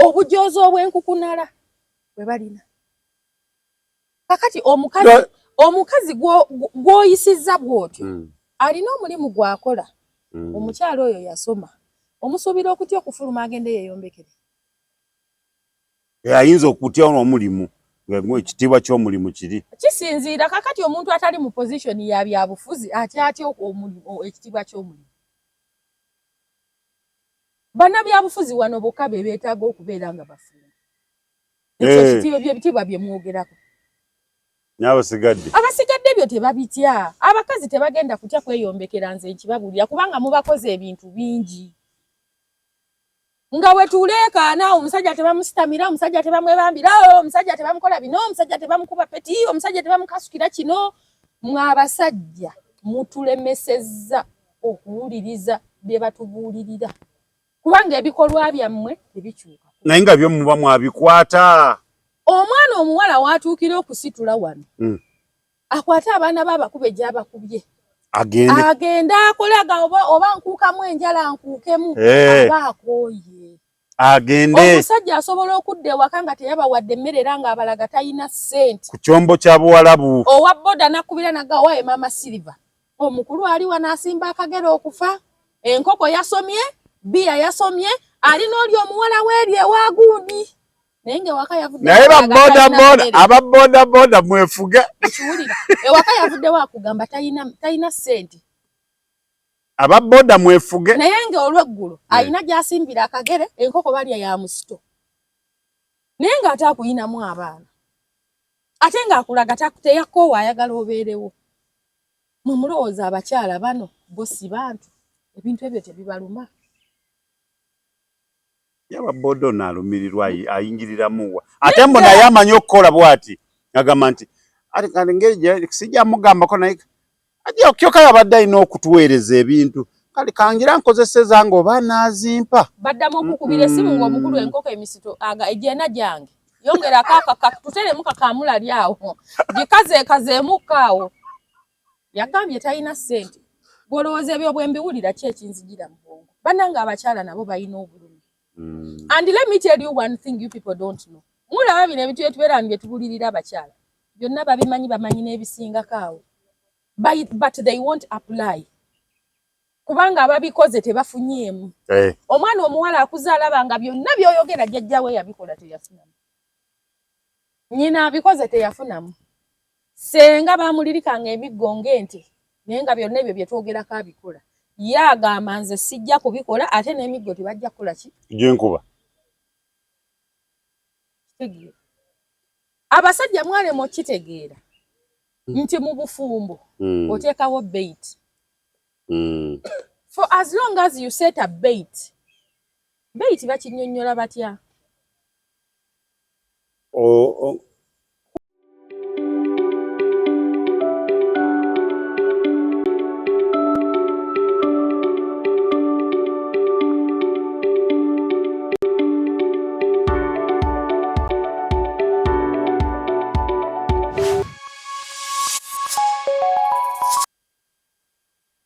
Obujoozi obwenkukunala bwe balina. Kakati omukazi omukazi gw'oyisizza bw'otyo alina omulimu gw'akola. Omukyala oyo yasoma, omusuubira okutya okufuluma agende yeeyombekere? Ayinza okutya omulimu, ekitiibwa ky'omulimu kiri. Kisinziira. Kakati omuntu atali mu position ya byabufuzi atya atya ekitiibwa ky'omulimu? Bannabyabufuzi wano bokka be beetaaga okubeera nga bafumbo. Ekyo ebitiibwa bye mwogerako. N'abasigadde. Abasigadde ebyo tebabitya. Abakazi tebagenda kutya kweyombekera, nze nkibabuulira, kubanga mubakoze ebintu bingi. Nga bwe tuleekaana, omusajja tebamusitamira, omusajja tebamwebambira, omusajja tebamukola bino, omusajja tebamukuba peti, omusajja tebamukasukira kino. Mwe abasajja mutulemesezza okuwuliriza bye batubuulirira, kubanga ebikolwa byammwe tebikyuka. Naye nga byo muba mwabikwata. Omwana omuwala w'atuukira okusitula wano, akwate abaana be abakube gy'abakubye, agende agende akolaga oba nkuukamu enjala nkuukemu, aba akooye. Agende. Omusajja asobola okudda ewaka nga teyabawadde emmere era ng'abalaga talina ssente. Ku kyombo kya Buwalabu. Owa boda n'akkubira naga, "Owaaye Maama Silver, omukulu ali wano asimba akagere okufa, enkoko yasomye, bbiya yasomye, alina oli omuwala weeri ewa gundi," naye ng'ewaka yavudde Naye akulaga ba boda talina boda mmere. Aba boda boda mwefuge. Okiwulira, ewaka yavuddewo akugamba talina ssente. Aba boda mwefuge. Naye ng'olweggulo alina gy'asimbira akagere, enkoko balya ya musito, naye ng'ate akuyinamu abaana, ate ng'akulaga teyakoowa, ayagala obeerewo. Mwe mulowooza abakyala bano bo si bantu? Ebintu ebyo tebibaluma? Yaba boda ono alumirirwa, ayingiriramuwa ate mbu naye amanyi okukola bw'ati, agamba nti ate kale ngeri sijja mugambako, naye ajja kyokka yabadde alina okutuweereza ebintu, kale kangira nkozeseza nga oba anaazimpa. Baddamu okukubira essimu ng'omukulu enkoko emisito aga egyena gyange yongera akaka tuteremu kakamulali awo gikazeekazeemukko awo, yagambye talina ssente. Bw'olowooza ebyo bwe mbiwulira, ki ekinzijira mu bwongo? Bannange, abakyala nabo balina obulumi. And let me tell you one thing you people don't know. Mulaba bino ebintu byetubeera bye tubulirira abakyala byonna babimanyi, bamanyi n'ebisingako awo, but they won't apply kubanga ababikoze tebafunyeemu. Omwana omuwala akuze alaba nga byonna by'oyogera jjajjawe yabikola teyafunamu, nnyina abikoze teyafunamu, senga bamulirikanga emiggo ng'ente, naye nga byonna ebyo bye twogerako abikola. Ye agamba, "Nze sijja kubikola, ate n'emiggo tebajja kukola ki?" Gyenkuba. Kitegeera, abasajja mwalema okitegeera nti mu bufumbo oteekawo bait. For as long as you set a bait, bait bakinnyonnyola batya?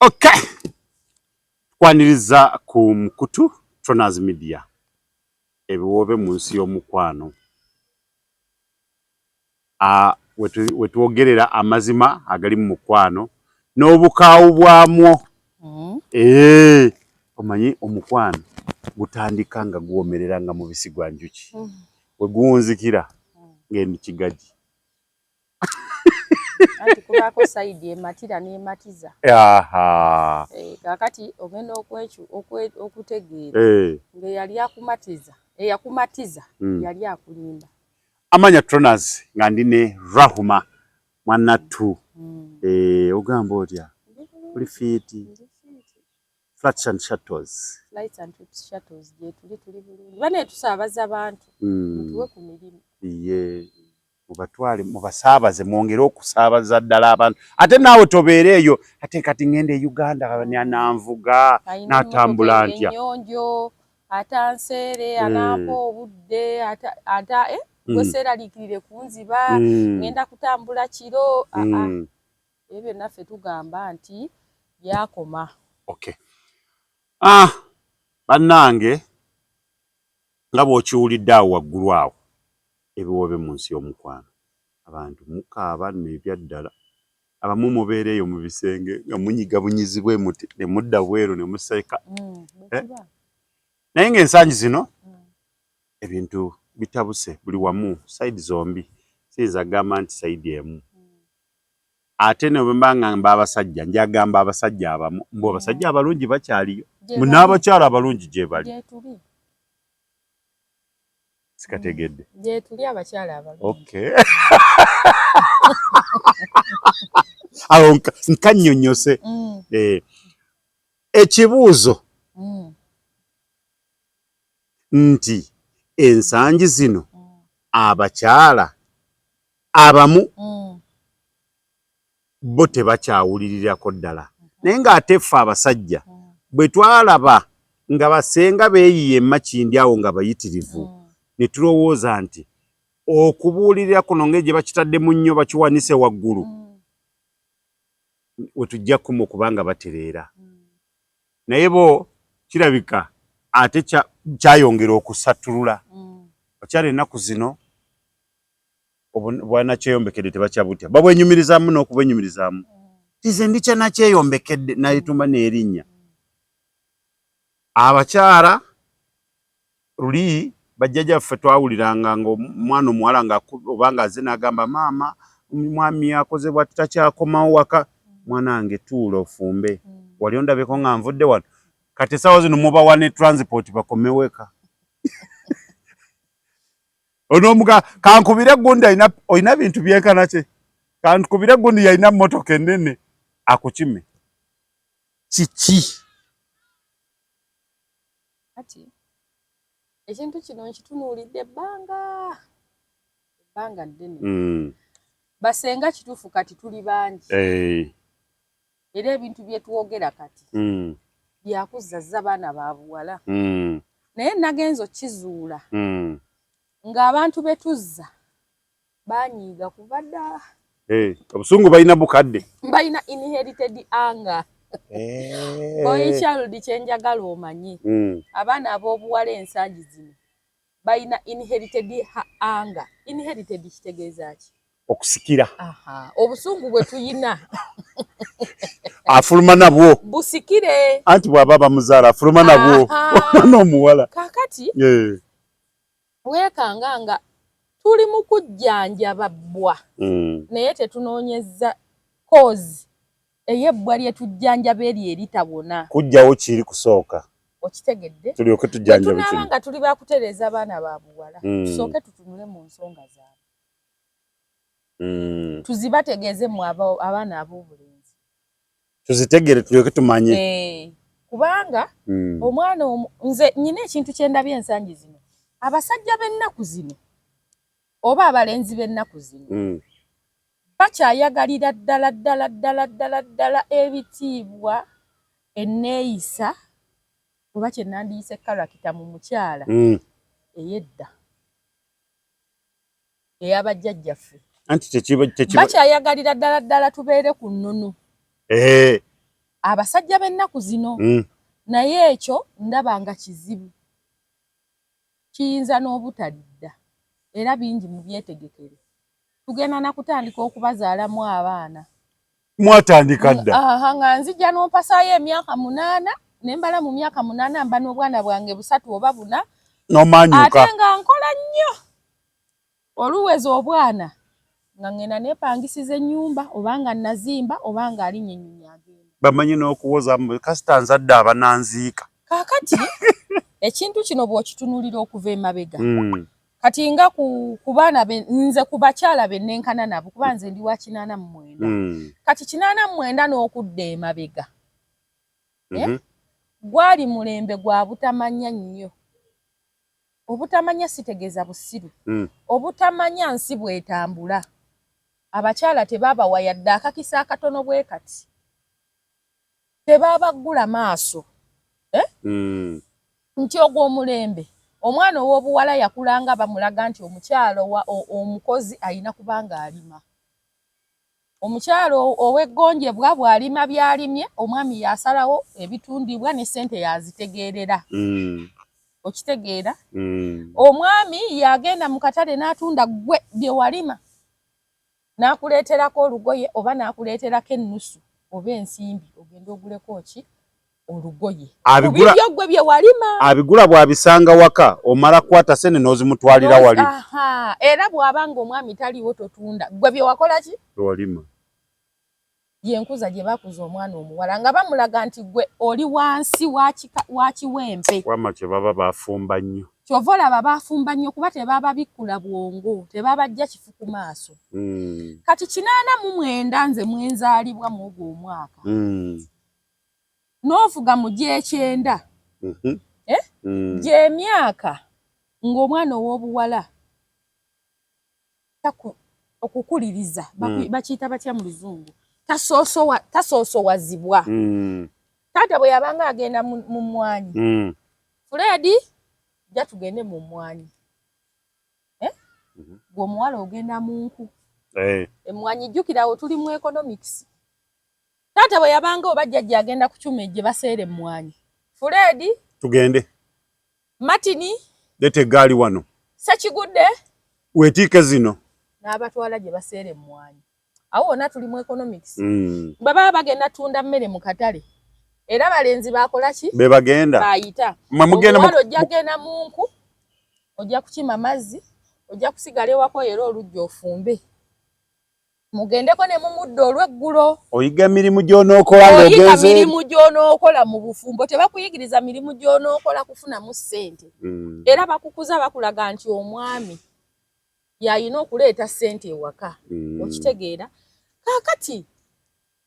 Okay, tukwaniriza ku mukutu Tronas Media, ebiwoobe mu nsi y'omukwano, wetwogerera amazima agali mu mukwano n'obukaawu bwamwo. Ee, omanyi omukwano gutandika nga guwomerera nga mubisi gwa njuki, we guwunzikira ng'eno kigagi. Anti kubaako side ematira n'ematiza. Aha. Kaakati ogenda okutegeera ng'eyali akumatiza, eyakumatiza yali akulimba. Amanya Tronas, nga ndi ne Rahuma mwanattu. Ogamba otya? Oli fit? Ndi fit. Flats and Shuttles. Flights and Trips Shuttles gyetuli, tuli bulungi. Bane tusaabaza bantu, mutuwe ku mirimu. Ye mubatwale, mubasaabaze, mwongere okusaabaza ddala abantu. Ate naawe tobeera eyo, ate kati ngenda e Uganda nanvuga Alina natambula emmotoka ntya? Ennyonjo, atanseere, anampa obudde, ata gwe seeraliikirire kunziba, ngenda kutambula kiro. Aa, ebyo byonna ffe tugamba nti byakoma. Okay. Ah, bannange. Nga bw'okiwulidde awo waggulu awo, ebiwoobe mu nsi y'omukwano. Abantu mukaaba nno ebyaddala. Abamu mubeera eyo mu bisenge nga munyiga bunyizi bwe muti ne mudda bweru ne museka. Eh? Naye ng'ensangi zino ebintu bitabuse buli wamu, side zombi. Siyinza kugamba nti side emu. Ate ne bwe mba ngamba abasajja, njagamba abasajja abamu mbu abasajja abalungi bakyaliyo, mbu n'abakyala abalungi gyebali. Sikategedde. Gyetuli abakyala abalungi. Okay. Awo nkannyonnyose. Eh, ekibuuzo nti ensangi zino abakyala abamu bo tebakyawulirirako ddala, naye ng'ate ffe abasajja bwe twalaba nga basenga beeyiye emakindi awo nga bayitirivu, ne tulowooza nti okubuulirira kuno ngeri gye bakitaddemu nnyo bakiwanise waggulu, we tujja kukoma okuba nga batereera. Naye bo kirabika ate kyayongera okusattulula. Bakyala ennaku zino bwanakyeyombekedde tebakyabutya, babwenyumirizaamu n'okubwenyumirizaamu. Nze ndi kyanakyeyombekedde nayituma n'erinnya. Abakyala luli bajjajjaffe twawuliranga ng'omwana omuwala oba ng'azze n'agamba maama omwami akoze bw'ati takyakomawo waka, mwana wange tuula ofumbe, wali ondabeko nga nvudde wano. Kati essaawa zino mubawa ne transport bakomewo eka. Onoomuga kankubire gundi alina olina bintu byenkana ki, kankubire gundi yalina mmotoka ennene akukime. Kiki? Kati ekintu kino nkitunuulidde ebbanga ebbanga ddene. Basenga kituufu kati tuli bangi. Hey. Era ebintu bye twogera kati byakuzzazza baana ba buwala. Naye nagenze okukizuula ng'abantu be tuzza banyiiga kuva dda. Hey, obusungu balina bukadde. Balina inherited anger. Hey. Boy child kye njagala omanye. Abaana ab'obuwala ensangi zino balina inherited anger. Inherited kitegeeza ki? Okusikira. Aha, obusungu bwe tuyina. Afuluma nabwo. Busikire. Anti bw'aba bamuzaala afuluma nabwo. Omwana omuwala. Kaakati weekanga nga tuli mu kujjanjaba bbwa. Naye tetunoonyezza cause ey'ebbwa lye tujjanjaba eryo eritawona. Kuggyawo kiri kusooka. Okitegedde? Tulyoke tujjanjabe kino. Bwe tunaaba nga tuli ba kutereeza baana ba buwala, tusooke tutunule mu nsonga zaabwe. Tuzibategeeze mmwe abaana ab'obulenzi. Tuzitegere tulyoke tumanye. Kubanga omwana nze nnyina ekintu kye ndabye ensangi zino. Abasajja b'ennaku zino oba abalenzi b'ennaku zino bakyayagalira ddala ddala ddala ddala ddala ebitiibwa, enneeyisa oba kye nandiyise character mu mukyala ey'edda ey'abajjajjaffe. Anti bakyayagalira ddala ddala tubeere ku nnono. Abasajja b'ennaku zino naye ekyo ndaba nga kizibu, kiyinza n'obutalidda era bingi mu byetegekere. Tugenda na kutandika okubazaalamu abaana. Mwatandika dda? Aha, nga nzija n'ompasaayo emyaka 8 ne mbala mu myaka 8 mba n'obwana bwange 3 oba 4. N'omanyuka. Ate nga nkola nnyo. Oluweza obwana nga ngenda neepangisiza ennyumba oba nga nazimba oba nga alinnya ennyonyi agenda. Bamanyi n'okuwoza kasita nzadde abananziika. Kaakati ekintu kino bw'okitunuulira okuva emabega. Kati nga ku baana nze ku bakyala be nnenkana nabo kuba nze ndi wa 89. Kati 89 n'okudda emabega. Gwali mulembe gwa butamanya nnyo. Obutamanya sitegeeza busiru. Obutamanya nsi bw'etambula. Abakyala tebabawa yadde akakisa akatono bwe kati. Tebabaggula maaso. Nti ogwo omulembe omwana ow'obuwala yakulanga bamulaga nti omukyala omukozi alina kubanga alima. Omukyala ow'eggonjebwa bw'alima by'alimye omwami y'asalawo ebitundibwa ne ssente y'azitegeerera. Okitegeera? Omwami yagenda mu katale n'atunda ggwe bye walima, n'akuleeterako olugoye oba n'akuleeterako ennusu oba ensimbi, ogende oguleko ki? Olugoye. Abigula bibyo ggwe bye walima. Abigula bw'abisanga waka, omala kukwata sente n'ozimutwalira wali. Aha, era bw'aba nga omwami taliiwo, totunda ggwe bye wakola ki? Walima. Yenkuza gye bakuza omwana omuwala, nga bamulaga nti gwe oli wansi wa kiwempe. Wama kye baba bafumba nnyo. Kyova olaba bafumba nnyo, kuba tebababikkula bwongo, tebabajja kifu ku maaso. Kati 89 nze mwenzaalibwa mu ogwo omwaka, n'ovuga mu gy'ekyenda, Eh? Gy'emyaka ng'omwana ow'obuwala okukuliriza, bakiyita batya mu Luzungu? Tasoosowazibwa. Taata bwe yabanga agenda mu mmwanyi, "Fred, jja tugende mu mmwanyi." Eh? Gwe omuwala ogenda mu nku. Emmwanyi, jjukirawo tuli mu economics. Taata bwe yabanga oba jjajja agenda ku kyuma gye baseera emmwanyi, "Fred, Tugende. Martini, Leeta eggaali wano. Sekigudde," Weetiike zino. N'abatwala gye baseera emmwanyi. Awo wonna tuli mu economics. Bwe baba bagenda tunda mmere mu katale, era balenzi bakola ki? Be bagenda. Bayita. Mmwe mugenda Omuwala ojja genda mu nku, ojja kukima mazzi, ojja kusigala ewako era olujja ofumbe, mugendeko ne mumuddo olw'eggulo. Oyiga emirimu gy'onookola Oyiga ng'ogenze. mirimu gy'onookola mu bufumbo. Tebakuyigiriza mirimu gy'onookola kufunamu ssente. Era bakukuza bakulaga nti omwami yalina okuleeta ssente ewaka. Okitegeera? Kaakati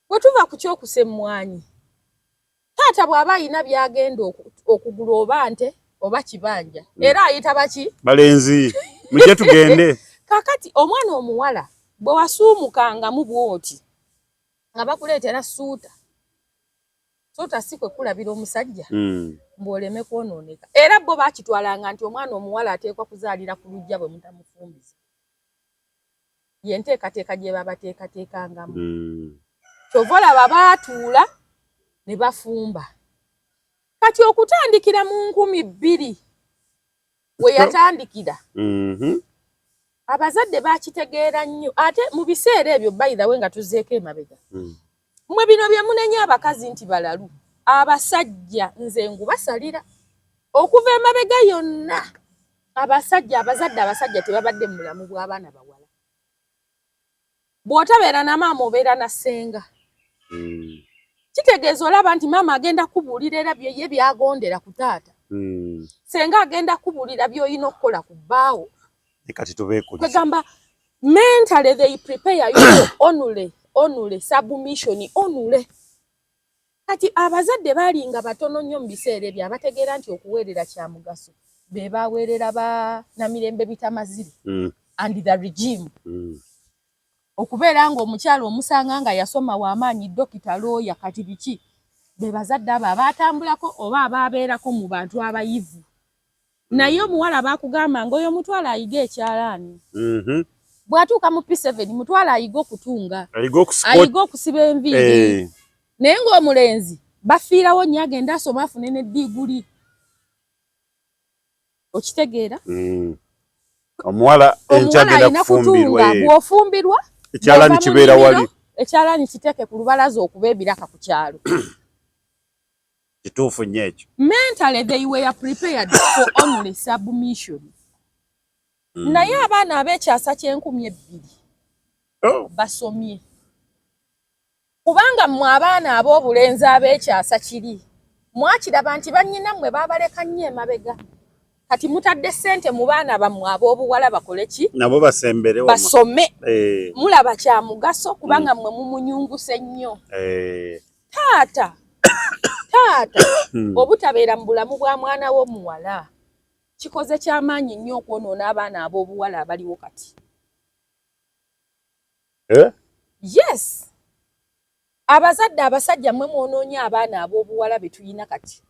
bwe tuva ku kyokusa emmwanyi, taata bw'aba alina by'agenda okugula, oba nte oba kibanja, era ayita baki? Balenzi, mujje tugende. Kaakati omwana omuwala bwe wasuumukangamu bw'oti nga bakuleetera suuta, suuta si kwe kulabira omusajja, mbw'oleme kwonooneka. Era bo baakitwalanga nti omwana omuwala ateekwa kuzaalira ku luggya bwe mutamufumbiza. Yenteekateeka gye babateekateekangamu. Kyova olaba baatuula ne bafumba. Kati okutandikira mu 2000 we yatandikira, abazadde bakitegeera nnyo. Ate mu biseera ebyo, by the way, nga tuzzeeko emabega, mmwe bino bye munenya abakazi nti balalu, abasajja nze ngubasalira. Okuva emabega yonna, abasajja, abazadde abasajja tebabadde mu bulamu bw'abaana bawala. Bw'otabeera na maama, obeera na ssenga. Kitegeeza olaba nti maama agenda kubuulira era ye byagondera ku taata, ssenga agenda kubuulira by'olina okukola ku bbaawo. Kati tubeekulisa. Kwegamba mentally they prepare you only, only submission, only. Kati abazadde baalinga batono nnyo mu biseera ebyo abategeera nti okuweerera kya mugaso. Be baweerera ba Namirembe Bitamazire and the regime. Okubeera ng'omukyala omusanga nga yasoma, w'amaanyi, dokita, looya, kati biki, be bazadde abo abaatambulako oba abaabeerako mu bantu abayivu. Naye omuwala baakugamba nga oyo mutwala ayiga ekyalaani, bw'atuuka mu P7 mutwala ayiga okutunga, Ayiga ayiga okusiba enviiri. Naye ng'omulenzi bafiirawo nnyo, agenda asoma afune ne diguli. Okitegeera? Omuwala enkya Omuwala agenda alina kufumbirwa. kutunga. Bw'ofumbirwa, Ekyalaani bw'ova mu kibeera nnimiro, wali. Ekyalaani kiteeke ku lubalaza okuba ebiraka ku kyalo. Kituufu nnyo ekyo. Mentally they were prepared for only submission. Naye abaana ab'ekyasa ky'enkumi 20 basomye, kubanga mmwe abaana ab'obulenzi ab'ekyasa kiri mwakiraba nti bannyinammwe baabaleka nnyo emabega. Kati mutadde ssente mu baana bammwe ab'obuwala bakole ki? Nabo basembere wama. Basome. Mulaba kya mugaso, kubanga mmwe mumunyunguse nnyo. Taata, taata obutabeera mu bulamu bwa mwana wo muwala kikoze kyamaanyi nnyo okwonoona abaana ab'obuwala abaliwo kati. Eh? Yes, abazadde abasajja mmwe mwonoonye abaana ab'obuwala be tuyina kati,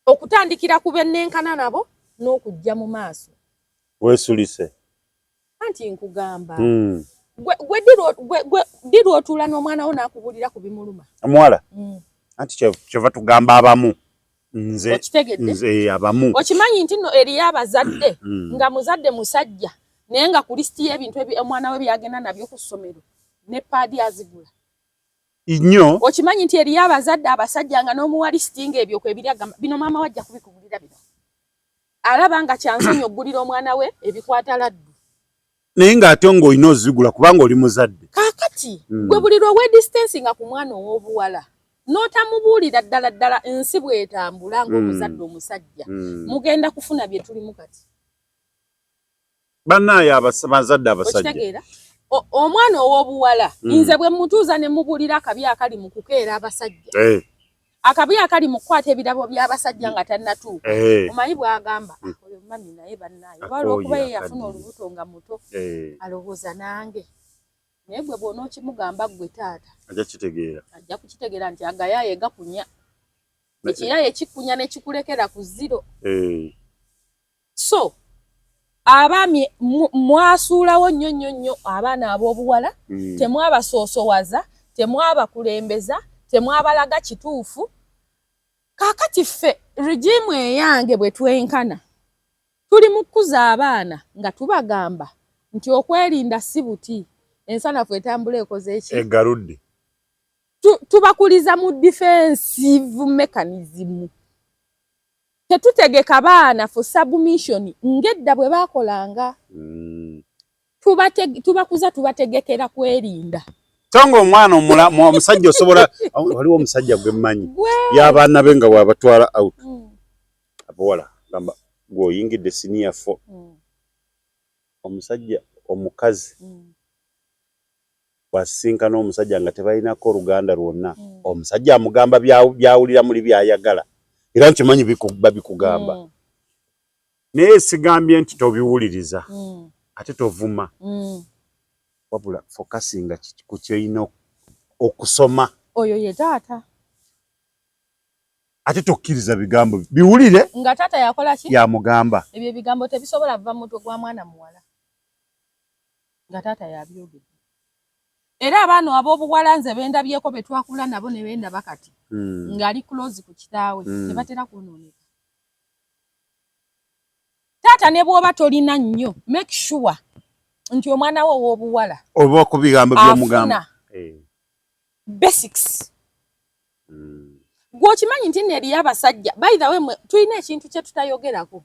okutandikira ku bennenkana nabo n'okujja mu maaso. Weesulise. Anti nkugamba, gwe ddi lw'otuula n'omwana wo n'akubuulira ku bimuluma? Omuwala? Anti kyeva tugamba abamu. Nze Okitegedde? Nze abamu. Okimanyi nti nno eriyo abazadde nga muzadde musajja, naye nga ku lisiti y'ebintu omwana we byagenda nabyo ku ssomero ne paadi azigula? Nnyo. Okimanyi nti eriyo abazadde abasajja nga n'omuwa lisiti ng'ebyo kwebiri, agamba, "Bino maama wajja kubikugulira"? Bino alaba nga kyansonyi okugulira omwana we ebikwata laddu. Naye ng'ate ng'olina ozigula kubanga oli muzadde. Kaakati gwe buli lwe weedistancinga ku mwana ow'obuwala n'otamubuulira ddala ddala nsi bw'etambula ng'omuzadde omusajja, mugenda kufuna bye tulimu kati. Bannaaye bazadde abasajja. Okitegeera? Omwana ow'obuwala, nze bwe mutuuza ne mubuulira akabi akali mu kukeera abasajja, akabi akali mu kukwata ebirabo by'abasajja nga tannatuuka, omanyi bw'agamba? "Ah, oyo mami naye bannaaye oba olw'okuba ye yafuna Akaddiye. olubuto nga muto, alowooza nange." Naye gwe bw'onookimugamba, ggwe taata, Ajja kitegeera. ajja kukitegeera nti agayaaye gakunya, ekiyaaye kikunya ne kikulekera ku zero. So abaami mwasuulawo nnyo nnyo nnyo abaana ab'obuwala. Temwabasoosowaza, temwabakulembeza, temwabalaga kituufu. Kaakati ffe regime eyange bwe twenkana, tuli mu kukuza abaana nga tubagamba nti okwerinda si buti, ensanafu etambula ekoze eki? Egaludde. Tubakuliza mu defensive mechanism. Tetutegeka baana for submission ng'edda bwe baakolanga. Tubakuza, tubategekera kwerinda. So nga omwana omusajja osobola, waliwo omusajja gwe mmanyi, y'abaana be nga bw'abatwala out, abawala, gamba gw'oyingidde senior four, omusajja omukazi bw'asisinkana omusajja nga tebalinako oluganda lwonna, omusajja amugamba byawulira muli byayagala, era nkimanyi babikugamba. Naye sigambye nti tobiwuliriza, ate tovuma, wabula focusinga ku kyolina okusoma. Oyo ye taata. Ate tokkiriza bigambo biwulire. Nga taata yakola ki? Yamugamba. Ebyo ebigambo tebisobola kuva mu mutwe gwa mwana muwala nga taata yabyogedde. Era abaana ab'obuwala nze bendabyeko, be twakula nabo ne bendaba kati, ng'ali close ku kitaawe, tebatera kwonooneka. Taata ne bw'oba tolina nnyo, make sure nti omwana wo ow'obuwala oba ku bigambo by'omugamba afuna basics. Gw'okimanyi nti nno eriyo abasajja, by the way, mwe tulina ekintu kye tutayogerako,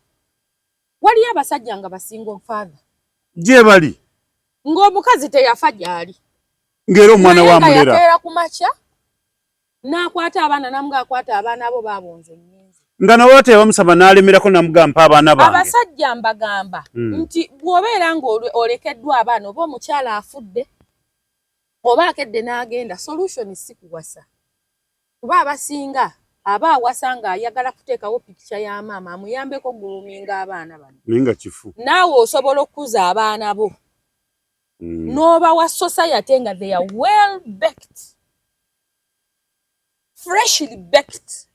waliyo abasajja nga ba single father. Gye bali. Ng'omukazi teyafa gy'ali. Ng'era omwana Naye wa nga mulera. Yakeera ku makya n'akwata abaana, namuga, "Akwata abaana bo, baabonze ngenze." Nga nawe tebamusaba n'alemerako namugamba, "Mpa abaana bange." Abasajja mbagamba nti bw'obeera ng'olekeddwa abaana, oba omukyala afudde, oba akedde n'agenda, solution si kuwasa, kuba abasinga aba awasa ng'ayagala kuteekawo pikica ya maama amuyambeko groominga abaana bano. Naye nga kifu. Naawe osobola okukuza abaana bo n'obawa society nga they are well baked, freshly baked.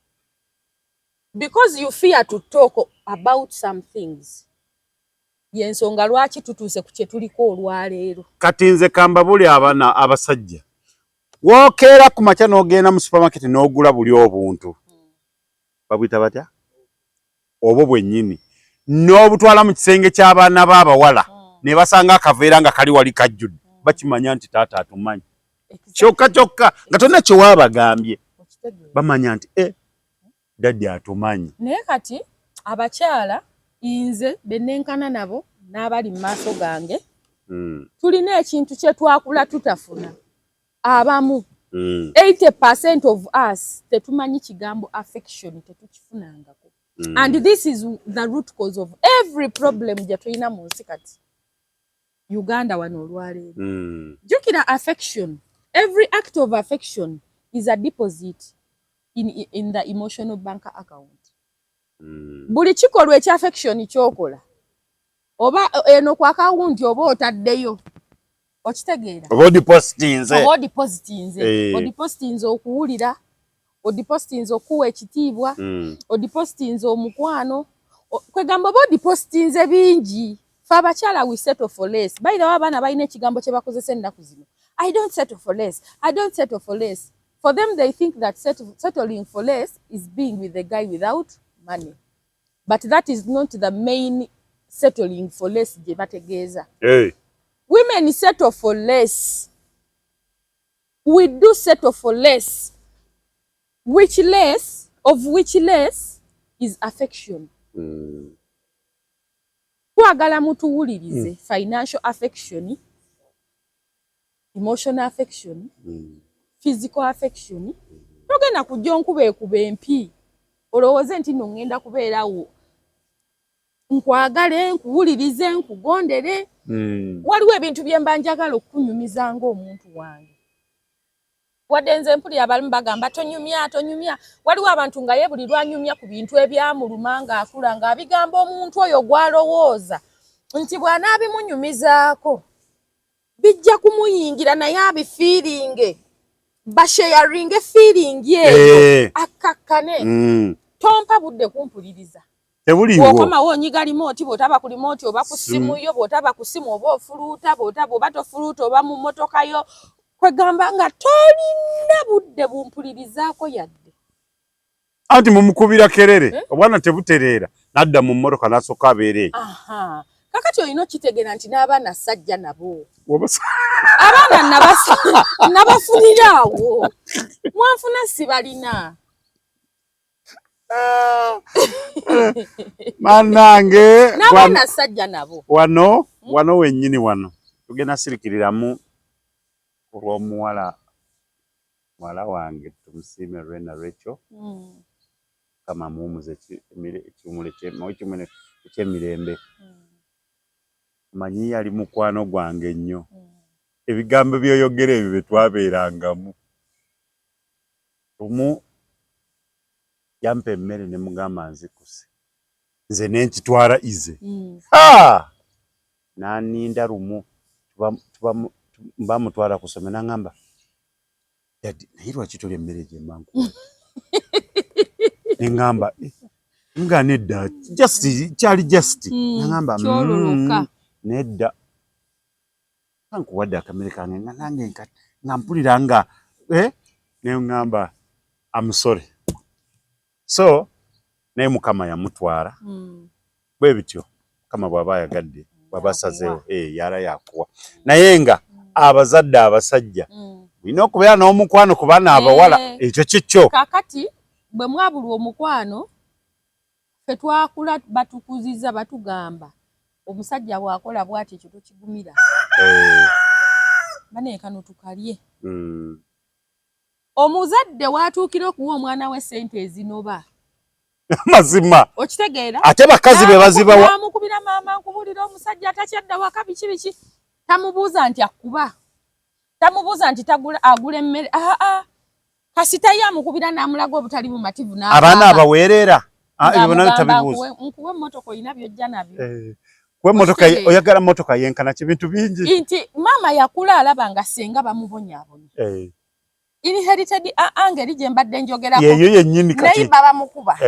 Because you fear to talk about some things, yensonga lwaki tutuuse ku kye tuliko olwaleero. Kati nze kambabuli, abaana abasajja, wookeera ku makya n'ogenda mu supermarket n'ogula buli obuntu, babuyita batya obwo bwennyini, n'obutwala mu kisenge ky'abaana b'abawala, ne basanga akaveera nga kali wali kajjudde, bakimanya nti taata atumanyi. Kyokka kyokka nga tolina kye waabagambye, bamanya nti e daddy atumanyi. Naye kati abakyala, nze benenkana nabo n'abali mu maaso gange, tulina ekintu kye twakula tutafuna abamu. 80% of us tetumanyi kigambo affection, tetukifunangako. And this is the root cause of every problem gye tulina mu nsi kati Uganda wano olwaleero. Jjukira, affection, every act of affection is a deposit in the emotional bank account. Buli kikolwa ekya affection kyokola, oba eno ku akawunti oba otaddeyo, okitegeera? Oba odipositinze. Oba odipositinze. Eh. Odipositinze okuwulira, odipositinze okuwa ekitiibwa, odipositinze omukwano, kwegamba oba odipositinze bingi. Fe abakyala, we settle for less. By the way, abaana balina ekigambo kye bakozesa ennaku zino, "I don't settle for less, I don't settle for less." For them, they think that settling for less is being with the guy without money, but that is not the main settling for less gye bategeeza. Hey. Women settle for less. We do settle for less, which less of which less is affection. Twagala mutuwulirize. Financial affection, emotional affection, physical affection. Togenda kujja onkuba ekuba empi olowooze nti nno ŋŋenda kubeerawo nkwagale, nkuwulirize, nkugondere. Waliwo ebintu bye mba njagala okukunyumiza ng'omuntu wange. Wadde nze mpulira abalimu bagamba tonyumya, tonyumya. Waliwo abantu nga ye buli lwanyumya ku bintu ebyamuluma ng'akula, ng'abigamba omuntu oyo gw'alowooza nti bw'anaabimunyumizaako bijja kumuyingira, naye abifiiringe, basharinge feeling eyo, akkakkane. Tompa budde kumpuliriza. Tebuliiwo. Bw'okomawo onyiga remote, bw'otaba ku remote oba ku ssimu yo, bw'otaba ku ssimu oba ofuluuta, bw'otaba oba tofuluuta oba mu mmotoka yo. Kwegamba nga tolina budde bumpulirizaako yadde. Anti mumukubira kerere. Eh? Obwana tebutereera, nadda mu mmotoka n'asooka abeera eyo. Aha, kakati olina okitegeera nti n'abaana sajja nabo. Abaana nabafunira awo, mwanfuna sibalina. Bannange. N'abaana sajja nabo. Wano wano wennyini wano tugenda sirikiriramu olw'omuwala, muwala wange Tumusiime Rena Rachel. Mukama amuwumuze ekiwumulo ekyemirembe. Manyi yali mukwano gwange nnyo. Ebigambo by'oyogera ebyo bye twabeerangamu. Lumu yampa emmere ne mugamba nzikuse, nze ne nkitwala ize. N'aninda lumu mba mutwala ku ssomero, n'aŋŋamba, "Daddy, naye lwaki tolya emmere gye mba nkuwa?" Ne ŋŋamba, "Eh, nga nedda, just kyali just." N'aŋŋamba, Kyololoka. Nedda, nkuwadde akamere kange nga nange nga mpulira nga eh? Ne ŋŋamba, "I'm sorry." So naye Mukama yamutwala. Bwe bityo, Mukama bw'aba ayagadde, bw'aba asazeewo, yala yakuwa. Naye nga abazadde abasajja mulina okubeera n'omukwano ku baana abawala. Ekyo kikyo. Kakati bwe mwabulwa omukwano, ffe twakula batukuziza, batugamba omusajja bw'akola bw'ati ekyo tokigumira. Bane kano tukalye. Omuzadde w'atuukira okuwa omwana we ssente ezinoba. Mazima. Okitegeera? Ate bakazi be bazibawa. Namukubira, "Maama, nkubulira, omusajja atakyadda waka, biki biki." Tamubuuza nti akuba, tamubuuza nti tagula, agula emmere. Aa, kasita ye amukubira n'amulaga obutali bumativu n'akaaba. Abaana abaweerera. Ah, ebyo bonna Ng'amugamba, tabibuuza. Nkuwe emmotoka, olina byojja nabyo." Eh, kuba emmotoka Okitegeera? Oyagala mmotoka yenkana ki? Bintu bingi. Nti maama yakula alaba nga senga bamubonyaabonya. Inherited angeri gye mbadde njogerako. Yeyo yennyini kati. Naye babamukuba.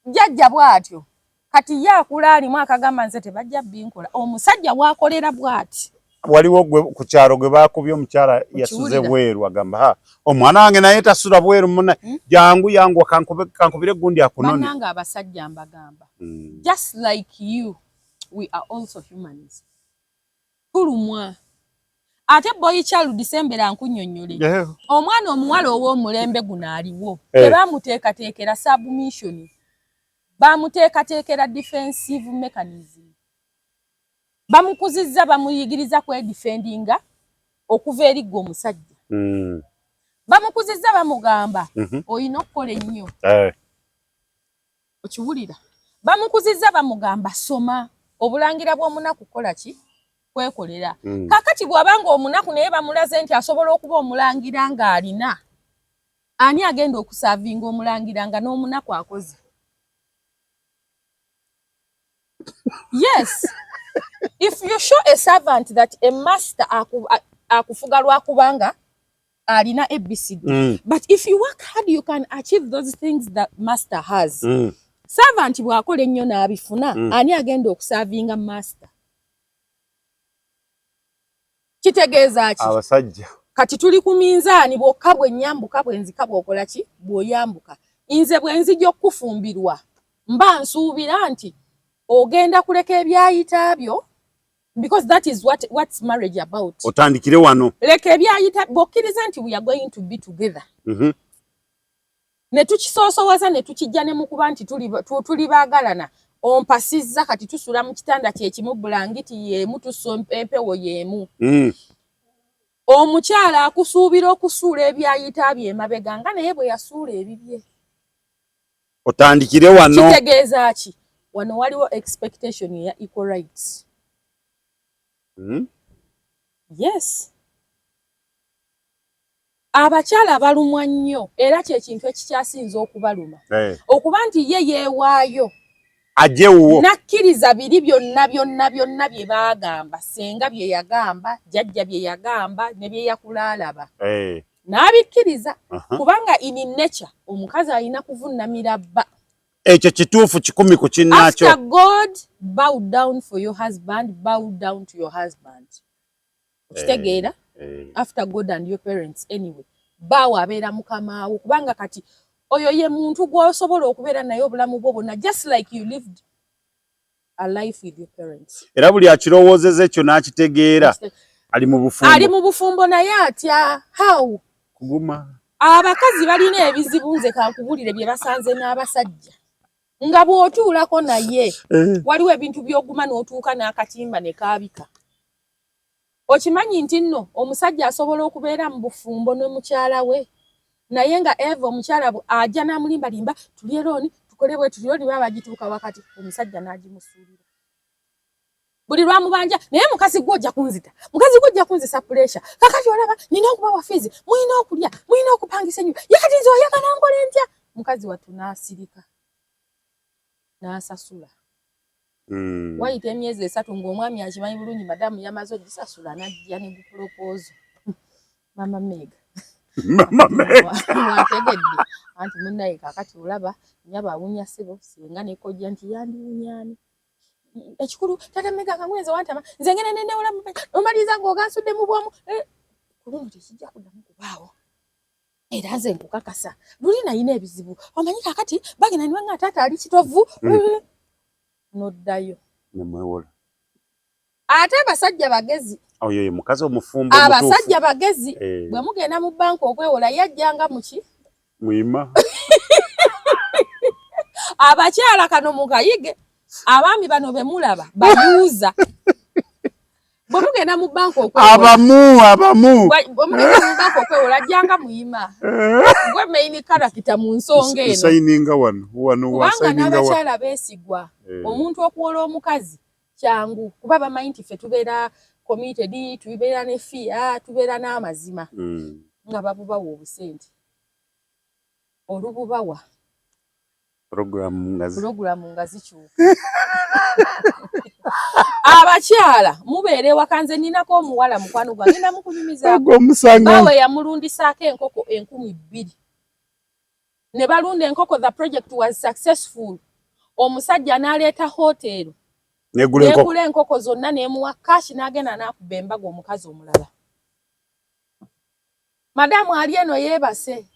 Jjajja bw'atyo. Kati ye akula alimu akagamba, "Nze tebajja binkola." Omusajja waakolera bw'ati. Waliwo gwe ku kyalo gwe bakubye, omukyala yasuze Okiwulira? bweru, agamba, "Ha, omwana wange naye tasula bweru muna." Jangu yangu, kankubire gundi akunone. Bannange abasajja mbagamba, just like you, we are also humans, tulumwa. Ate boy child, sembera nkunnyonnyole. Omwana omuwala ow'omulembe guno aliwo, tebamuteekateekera submission, bamuteekateekera defensive mechanism. Bamukuzizza, bamuyigiriza kwedefendinga okuva eri ggwe omusajja. Bamukuzizza, bamugamba, "Olina okukola ennyo." Okiwulira? Bamukuzizza, bamugamba, "Soma, obulangira bw'omunaku kukola ki? Kwekolera." Kakati bw'abanga omunaku naye bamulaze nti asobola okuba omulangira ng'alina, ani agenda okusaavinga omulangira nga n'omunaku akoze? Yes, if you show a servant that a master akufuga lwakubanga alina ABCD, but if you work hard you can achieve those things that master has. Servant bw'akola ennyo n'abifuna, ani agenda okusaavinga master? Kitegeeza ki? Abasajja. Kati tuli ku minzaani, bwokka bwe nnyambuka, bwe nzika, bw'okola ki, bw'oyambuka. Nze bwe nzija okufumbirwa, mba nsuubira nti ogenda kuleka ebyayita byo, because that is what's marriage about. Otandikire wano. Leka ebyayita, bw'okkiriza nti we are going to be together, ne tukisoosowaza ne tukijja ne mukuba nti tuli baagalana, ompasizza, kati tusula mu kitanda kyekimu, bulangiti y'emu, tussa empewo y'emu. Omukyala akusuubira okusuula ebyayita bye emabega nga naye bwe yasuula ebibye. Otandikire wano. Kitegeeza ki? Wano waliwo expectation eya equal rights. Yes, abakyala balumwa nnyo, era kyekintu ekikyasinza okubaluma. Okuba nti ye yeewaayo Ajewuwo. Nakkiriza biri byonna byonna byonna bye baagamba, senga bye yagamba, jjajja bye yagamba, ne bye yakulaalaba, n'abikkiriza, kubanga in nature omukazi alina kuvunnamira bba. Ekyo kituufu 100 ku kinnaakyo. After God, bow down for your husband, bow down to your husband. Okitegeera? Eh. After God and your parents, anyway, baawo abeera mukamaawo, kubanga kati oyo ye muntu gw'osobola okubeera naye obulamu bwo bwonna, just like you lived a life with your parents. Era buli akirowoozeza ekyo n'akitegeera ali mu bufumbo. Ali mu bufumbo, naye atya how? Kuguma. Abakazi balina ebizibu, nze kankubulire bye basanze n'abasajja, nga bw'otuulako naye, waliwo ebintu by'oguma n'otuuka n'akatimba ne kaabika. Okimanyi nti nno omusajja asobola okubeera mu bufumbo ne mukyala we, naye nga eva omukyala ajja n'amulimbalimba, tulye loan, tukole bwe tutyo, loan baba bagituuka wakati, omusajja n'agimusuulira buli lwamubanja. Naye mukazi gwe ojja kunzita, mukazi gwe ojja kunzisa pressure. Kakati olaba nina okubawa fees, mulina okulya, mulina okupangisa ennyumba ye, kati nze oyagala nkole ntya? Mukazi wattu n'asirika n'asasula. Wayita emyezi 3 ng'omwami akimanyi bulungi madamu yamaze ogisasula, n'ajja ne gu proposal, mama Mega. Mama Mega. Wategedde anti munnaye, kakati olaba nyaba awunya ssebo, singa nekojja nti yandiwunyaani. Ekikulu tata Mega kangwenze wantama, nze ngenda nenewula, omaliriza ng'ogansudde mu bwomu. Eh, ku luno tekijja kuddamu kubaawo, era nze nkukakasa luli nayina ebizibu, omanyi kakati bagenda niwanga taata ali kitovu. Noddayo. Nemwewola. Ate abasajja bagezi. Oyo ye mukazi omufumbo omutuufu. Abasajja bagezi. Eh. Bwe mugenda mu banka okwewola, yajjanga muki? Mwima. Abakyala kano mukayige, abaami bano be mulaba bayuuza. Bwe mugenda mu banka okwewola, Abamu, abamu. Bwe mugenda mu banka okwewola, ajjanga muyima. Gwe main character mu nsonga eno. Nsayininga wano wano. Kubanga Wasayininga wano. N'abakyala beesigwa. Omuntu okuwola omukazi kyangu, kuba bamanyi nti ffe tubeera committed, tubeera ne fear, tubeera n'amazima. Nga babubawa obusente, olububawa, Program nga pulogulamu nga zikyuka. Abakyala mubeera ewaka, nze ninako omuwala mukwano gwange, ngenda mukunyumizaako. Ogwo omusanga. Baawe yamulundisaako enkoko 2000, ne balunda enkoko. The project was successful. Omusajja n'aleeta hoteero. Negula enkoko. Negula enkoko zonna, n'emuwa cash, n'agenda n'akuba embaga omukazi omulala. Madamu ali eno yeebase,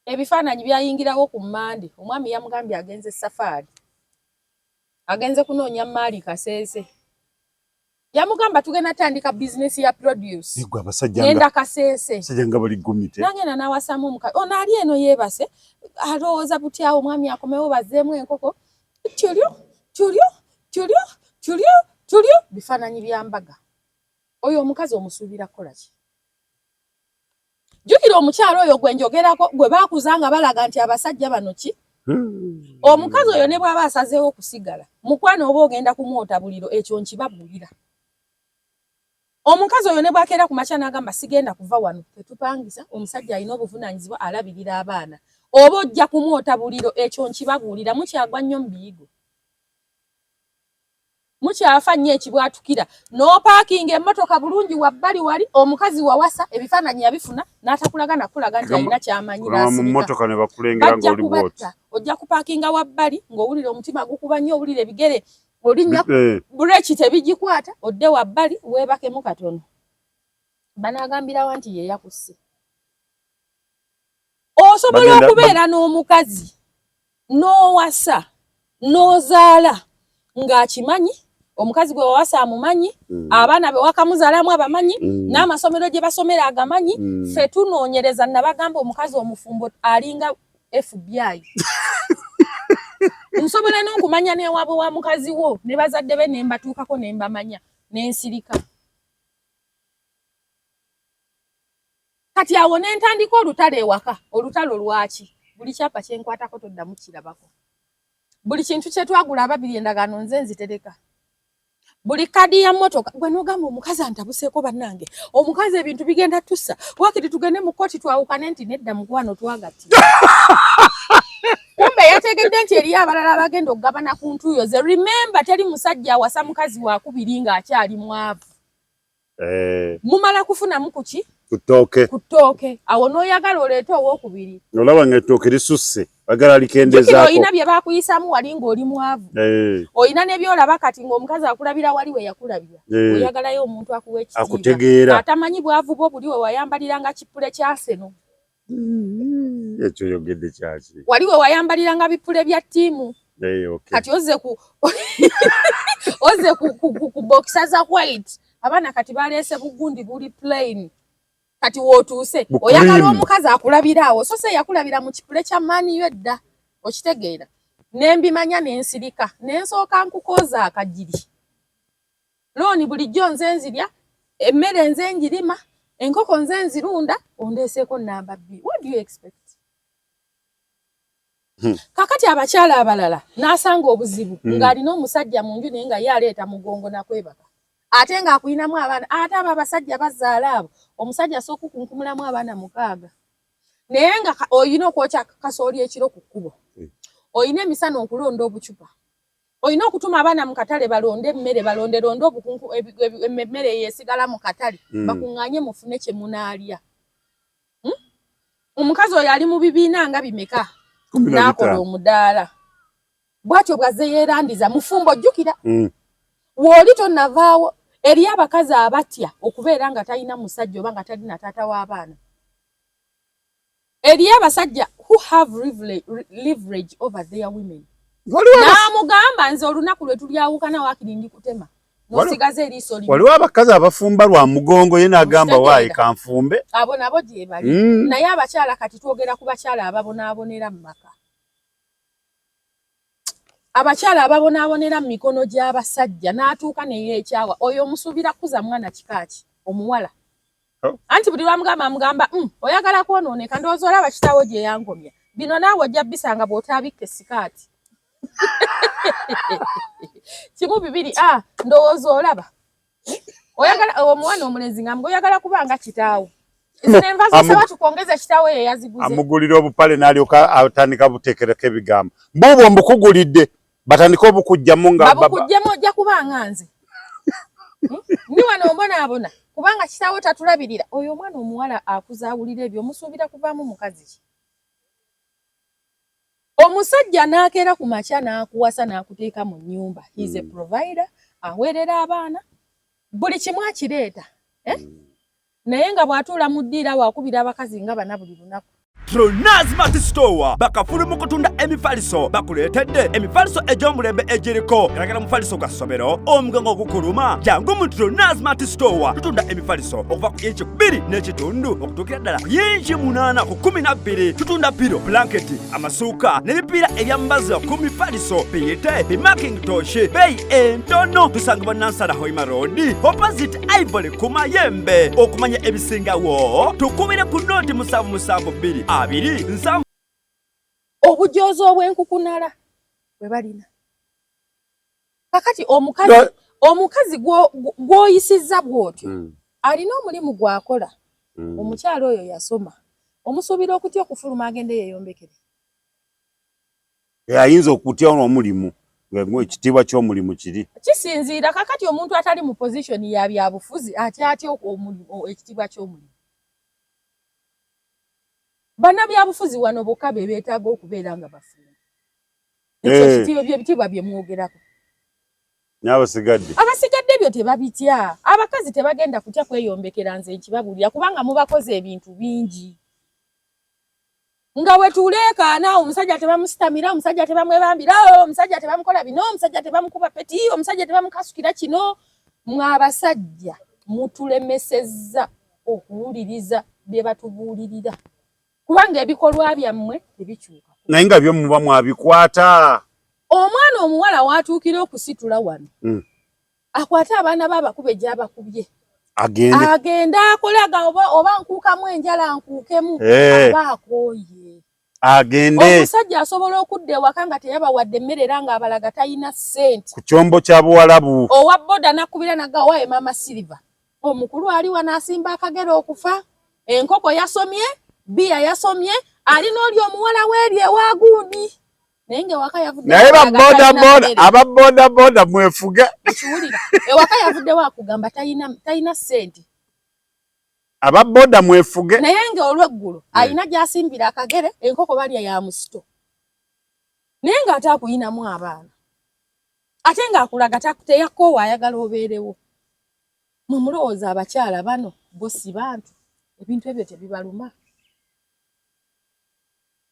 ebifaananyi byayingirawo ku Mmande. Omwami yamugambye agenze safaari, agenze kunoonya maali Kaseese. Yamugamba tugenda tandika bizinesi ya produce. Negwe abasajja nga Ngenda Kaseese. Abasajja nga bali gumite. Nagenda n'awasaamu omukazi ono ali eno yeebase, alowooza butyawo omwami akomewo bazzeemu enkoko. Tulyo tulyo tulyo tulyo tulyo, bifaananyi bya mbaga. Oyo omukazi omusuubira kukola ki? Jjukira omukyalo oyo gwe njogerako, gwe baakuza nga balaga nti abasajja bano ki. Omukazi oyo ne bw'aba asazeewo okusigala, mukwano, oba ogenda kumwota buliro, ekyo nkibabuulira. Omukazi oyo ne bwakeera ku makya n'agamba sigenda kuva wano, tetupangisa, omusajja alina obuvunaanyizibwa, alabirira abaana, oba ojja kumwota buliro, ekyo nkibabuulira. Mukyagwa nnyo mu biyigo, mukyafa nnyo ekibwatukira n'opaakinga emmotoka bulungi wabbali wali. Omukazi wawasa, ebifaananyi yabifuna n'atakulaga nakulaga nti alina kyamanyi. Kulaba mu N'asirika. mmotoka ne bakulengera Bajja ng'oli bwoti. kubatta. Ojja kupaakinga wabbali ng'owulira omutima gukuba nnyo, owulira ebigere olinnya, Eh, bureki tebigikwata, odde wabbali weebakemu katono. Banagambirawa nti yeyakusse? Osobola okubeera n'omukazi n'owasa n'ozaala ng'akimanyi, omukazi gwe wawasa amumanyi, abaana be wakamuzaalamu abamanyi, n'amasomero gye basomera agamanyi. Ffe tunoonyereza. Nabagamba, omukazi omufumbo alinga FBI. Nsobola n'okumanya n'ewaabwe wa mukazi wo ne bazadde be, ne mbatuukako ne mbamanya n'ensirika. Kati awo ne ntandika olutalo ewaka. Olutalo lwaki? Buli kyapa kyenkwatako toddamu kirabako. Buli kintu kye twagula ababiri, endagaano nze nzitereka. Buli kadi ya mmotoka gwe n'ogamba omukazi antabuseeko. Bannange, omukazi ebintu bigenda tussa, wakiri tugende mu kkooti twawukane. Nti nedda mukwano, twagattira. Kumbe yategedde nti eriyo abalala abagenda okugabana ku ntuuyo ze. Remember, teri musajja awasa mukazi wakubiri ng'akyali mwavu. Mumala kufunamu kuki? Ku ttooke. Ku ttooke. Awo n'oyagala oleete owokubiri. Olaba nga ettooke lisusse, bagala Jjukira, likendezaako. Olina bye baakuyisaamu wali ng'oli mwavu. Olina ne byolaba kati ng'omukazi akulabira wali we yakulabira. Oyagalayo omuntu akuwa ekitiibwa, Akutegeera. atamanyi bwavu bwo buli we wayambaliranga kipule kya seno. Ekyo yogedde kyaki? Wali we wayambaliranga bipule bya ttiimu. Eh, okay. Kati ozze ku boxer za white. Abaana kati baleese bugundi buli plain. Kati wootuuse Bu oyagala cream. omukazi akulabira awo, so se yakulabira mu kipule kya maaniyo edda. Okitegeera? Nembimanya nensirika, nensooka nkukooza akagiri. Looni bulijjo nze nzirya, emmere nze njirima, enkoko nze nzirunda, ondeeseeko namba b, what do you expect? Kakati abakyala abalala n'asanga obuzibu ng'alina omusajja mu nju, naye nga ye aleeta mugongo nakwebaka, ate ng'akuyinamu abaana. Ate abo abasajja bazaala abo, omusajja asooka okunkumulamu abaana 6, naye nga olina okwokya kasooli ekiro ku kkubo, olina emisana okulonda obucupa, olina okutuma abaana mu katale balonde emmere, balonderonde obukunku, emmere eyo esigala mu katale, bakuŋŋaanye mufune kye munaalya. Omukazi oyo ali mu bibiina nga bimeka? Kumi na N'akola bitaano. omudaala bw'atyo bw'azze yeerandiza mufumbo. Jjukira, w'oli tonnavaawo, eri abakazi abatya okubeera nga talina musajja oba nga talina taata w'abaana. Eriyo abasajja who have leverage over their women. Waliwo N'amugamba, nze olunaku lwe tulyawukana waakiri ndi kutema n'osigaza eriiso limu. Waliwo abakazi abafumba lwa mugongo, ye n'agamba, Okitegeera? "Waayi, kanfumbe." Abo nabo gye bali. Naye abakyala, kati twogera ku bakyala ababonaabonera mu maka, abakyala ababonaabonera mu mikono gy'abasajja n'atuuka neyeekyawa. Oyo omusuubira kukuza mwana kikaaki omuwala? Oh. Anti buli lwamugamba amugamba, oyagala kwonooneka, ndowooza olaba kitaawo gye yankomya bino, naawe ojja bisanga bw'otaabikka esikaati." Kimu bibiri, ah, ndowooza olaba oyagala omwana omulenzi nga oyagala kubanga kitaawo, zino enva zosaba tukwongeze, kitaawo ye yaziguze. Amugulira obupale n'alyoka atandika buteekereko ebigambo, "Mbuubwo mbukugulidde," batandike obukugjamu nga Babukuggyemu, ojja kubanga nze, Ndi wano mbonaabona kubanga kitaawo tatulabirira. Oyo omwana omuwala akuzaawulira ebyo, omusuubira kuvaamu mukazi ki? Omusajja n'akeera ku makya n'akuwasa n'akuteeka mu nnyumba, he is a provider, aweerera abaana, buli kimu akireeta, eh? Naye nga bw'atuula mu ddiiro awo akubira abakazi nga bana buli lunaku. Trona Smart Store bakafulu mu kutunda emifaliso. Bakuleetedde emifaliso egy'omulembe egiriko galagala. Mufaliso gwa ssomero, omugongo ogukuluma, jangu mu Trona Smart Store. Tutunda emifaliso okuva ku inchi 2.5 okutuukira ddala ku yinchi 8 ku 12. Tutunda pillow, blanketi, amasuuka n'ebipiira ebyambazibwa ku mifaliso, biyite bimakintosh, beeyi entono. Tusangibwa Nansana Hoima Road, opposite Ivory ku Mayembe. Okumanya ebisingawo tukubire ku 077 2 20. Obujoozi obw'enkukunala bwe balina kakati, omukazi omukazi gw'oyisizza bw'otyo, alina omulimu gw'akola. Omukyala oyo yasoma, omusuubira okutya okufuluma agende yeeyombekere? Ayinza okutya omulimu, ekitiibwa ky'omulimu kiri. Kisinziira. Kakati omuntu atali mu position ya byabufuzi atya atya ekitiibwa ky'omulimu? Bannabyabufuzi wano bokka be beetaaga okubeera nga bafumbo. Ekyo ebitiibwa bye mwogerako. N'abasigadde. Abasigadde ebyo tebabitya. Abakazi tebagenda kutya kweyombekera, nze nkibabulira, kubanga mubakoze ebintu bingi. Nga wetuleekaana omusajja tebamusitamira, omusajja tebamwebambira, omusajja tebamukola bino, omusajja tebamukuba peti, omusajja tebamukasukira kino. Mwe abasajja mutulemesezza okuwuliriza bye batubuulirira, kubanga ebikolwa byammwe tebikyuka. Naye nga byo muba mwabikwata. Omwana omuwala watuukira okusitula wano, akwate abaana be abakube gy'abakubye, agende agende akolaga oba nkuukamu enjala nkuukemu, aba akooye. Agende. Omusajja asobola okudda ewaka nga teyabawadde emmere era ng'abalaga talina ssente. Ku kyombo kya Buwalabu. Owa boda nakubira naga waye Mama Silver omukulu ali wano asimba akagere okufa, enkoko yasomye, bbiya yasomye, alina oli omuwala weeri ewa gundi, naye ng'ewaka yavudde Naye ba akulaga boda talina boda mmere. Aba boda boda mwefuge. Okiwulira, ewaka yavuddewo akugamba talina ssente. Aba boda mwefuge. Naye ng'olweggulo alina gy'asimbira akagere, enkoko balya ya musito, naye ng'ate akuyinamu abaana, ate ng'akulaga teyakoowa, ayagala obeerewo. Mwe mulowooza abakyala bano bo si bantu? Ebintu ebyo tebibaluma?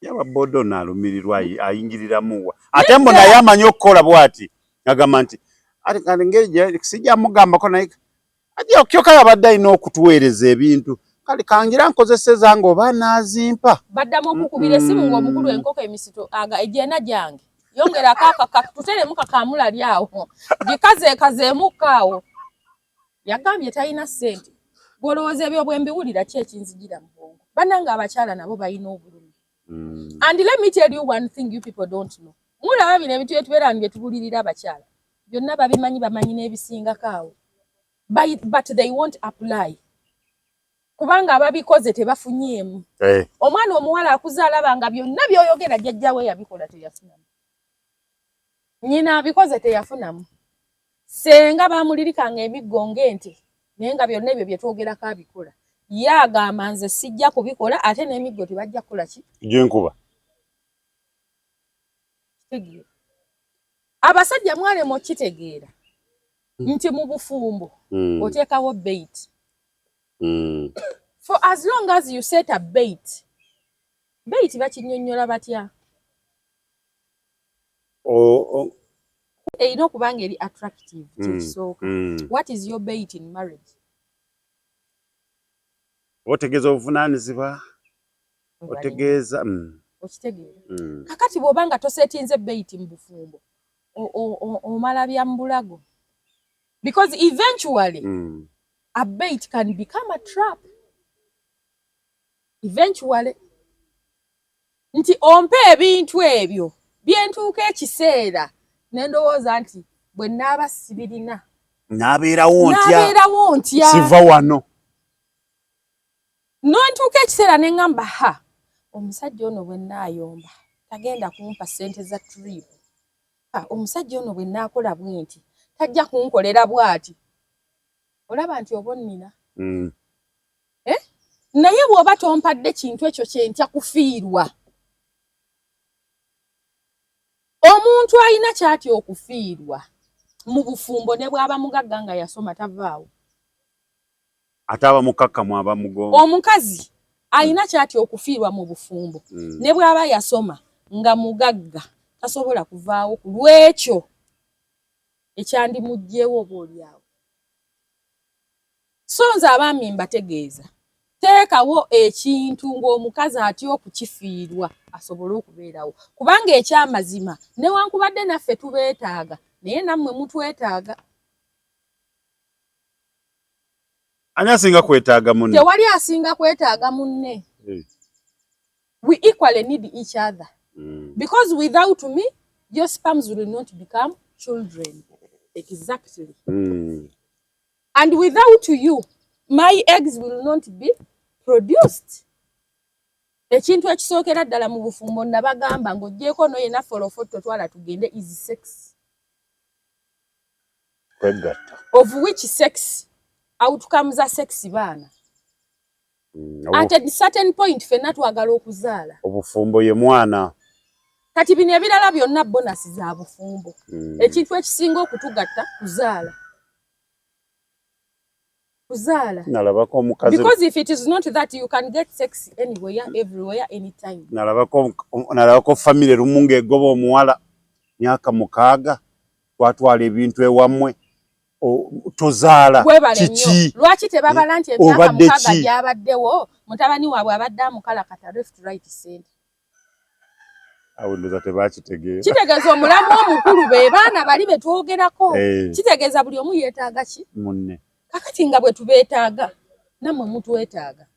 Yaba boda ono alumirirwa ayingiriramu wa? Ate mbu naye amanyi okukola bw'ati, agamba nti ate kati engeri sijja mugambako, naye kyokka yabadde alina okutuweereza ebintu, kale kangira nkozeseza nga oba anaazimpa. Baddamu okukubira essimu ng'omukulu enkoko emisito aga egyena gyange, yongera akakaka tuteremu kakamulali awo, gikazeekazeemukko awo. Yagambye talina ssente. Gw'olowooza ebyo bwe mbiwulira ki ekinzijira mu bwongo? Bannange, abakyala nabo balina obulumi. And let me tell you one thing you people don't know. Mulaba bino ebintu byetubeera bye tubulirira abakyala byonna babimanyi, bamanyi n'ebisingako awo, but they won't apply kubanga ababikoze tebafunyeemu. Omwana omuwala akuze alaba nga byonna by'oyogera jjajjawe yabikola teyafunamu, nnyina abikoze teyafunamu, senga baamulirikanga emiggo ng'ente, naye nga byonna ebyo bye twogerako abikola. Ye agamba nze sijja kubikola, ate n'emiggo tebajja kukola ki? Gyenkuba. Kitegeera, abasajja mwalema okitegeera nti mu bufumbo oteekawo bait. For as long as you set a bait, bait bakinnyonnyola batya? Erina okuba nga eri attractive, kyekisooka. What is your bait in marriage? Otegeeza obuvunaanyizibwa, otegeeza Okitegeera? Kakati bw'oba nga tosetinze bait mu bufumbo, omala bya mu bulago, because eventually a bait can become a trap eventually, nti ompe ebintu ebyo byentuuka ekiseera ne ndowooza nti bwe naaba sibirina Naabeerawo ntya? Naabeerawo ntya? Siva wano. Nontuuka ekiseera ne ŋŋamba, ha, omusajja ono bwe nnaayomba tagenda kumpa ssente za trip, ha, omusajja ono bwe nnaakola bwe nti tajja kunkolera bw'ati. Olaba nti oba onnina. Eh? Naye bw'oba tompadde kintu ekyo kyentya kufiirwa, omuntu alina kyatya okufiirwa mu bufumbo, ne bw'aba mugagga nga yasoma, tavaawo. Ate aba mukakkamu, aba mugongo. Omukazi alina kyatya okufiirwa mu bufumbo, ne bw'aba yasoma nga mugagga, tasobola kuvaawo ku lw'ekyo ekyandimuggyewo oba oliawo. So nze abaami mbategeeza, teekawo ekintu ng'omukazi atya okukifiirwa asobole okubeerawo, kubanga ekyamazima newankubadde naffe tubeetaaga, naye nammwe mutwetaaga. Ani asinga kwetaaga munne? Tewali asinga kwetaaga munne. We equally need each other, because without me your sperms will not become children, exactly, and without you my eggs will not be produced. Ekintu ekisookera ddala mu bufumbo, nabagamba ng'oggyeko no yenna folofotto twala tugende, is sex. Kwegatta. Of which sex, outcome za sex baana. At a certain point fenna twagala okuzaala. Obufumbo ye mwana. Kati bino ebirala byonna bonasi za bufumbo. Ekintu ekisinga okutugatta kuzaala. Kuzaala. Nalabako omukazi. Because if it is not that you can get sex anywhere, everywhere, anytime. Nalabako family lumu ng'egoba omuwala myaka 6 twatwala ebintu ewammwe tozaala kiki? Lwaki tebabala nti emyaka 6 gy'abaddewo mutabani waabwe abadde amukalakata left right center. Awo ndowooza tebakitegeera. Kitegeeza omulamu omukulu be baana bali be twogerako. Kitegeeza buli omu yeetaaga ki? Munne. Kakati nga bwe tubeetaaga nammwe mutwetaaga.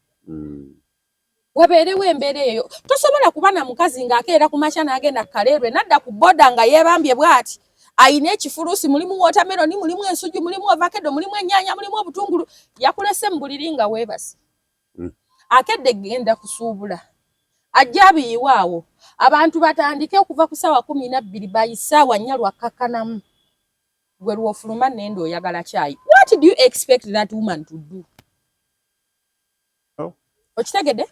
Wabeerewo embeera eyo. Tosobola kuba na mukazi ng'akeera ku makya n'agenda Kaleerwe n'adda ku boda nga yeebambye bw'ati. Ayina ekifuluusi mulimu watermelon, mulimu ensujju, mulimu avocado, mulimu ennyaanya, mulimu obutungulu. Yakulese mu buliri nga weebase. Akedde genda kusuubula. Ajja abiyiwa awo. Abantu batandike okuva ku ssaawa 12 by ssaawa 4 lwakkakkanamu. Gwe lw'ofuluma nenda oyagala kyayi. What do you expect that woman to do? Okitegedde?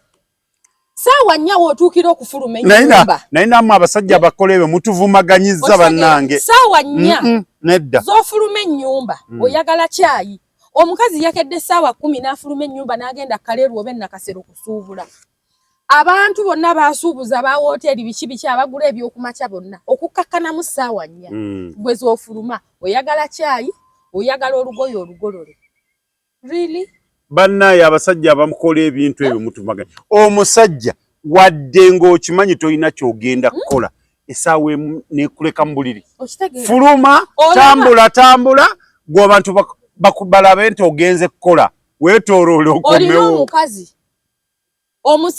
Ssaawa 4 w'otuukira okufuluma ennyumba. Naye nammwe abasajja abakola ebyo mutuvumaganyizza bannange. Ssaawa 4 nedda. Z'ofuluma ennyumba oyagala kyayi. Omukazi yakedde ssaawa 10 n'afuluma ennyumba n'agenda Kaleerwe oba e Nakasero kusuubula. Abantu bonna basuubuza ba woteeri biki biki abagula ebyokumakya bonna okukkakkanamu ssaawa 4. Gwe z'ofuluma oyagala kyayi, oyagala olugoye olugolole. Really? Bannaye abasajja abamukola ebintu ebyo mutumaganya. Omusajja wadde ng'okimanyi tolina ky'ogenda kukola essaawa emu nekuleka mu buliri. Fuluma, tambula tambula gwe abantu balabe nti ogenze kukola weetooloole okomewo. Olina omukazi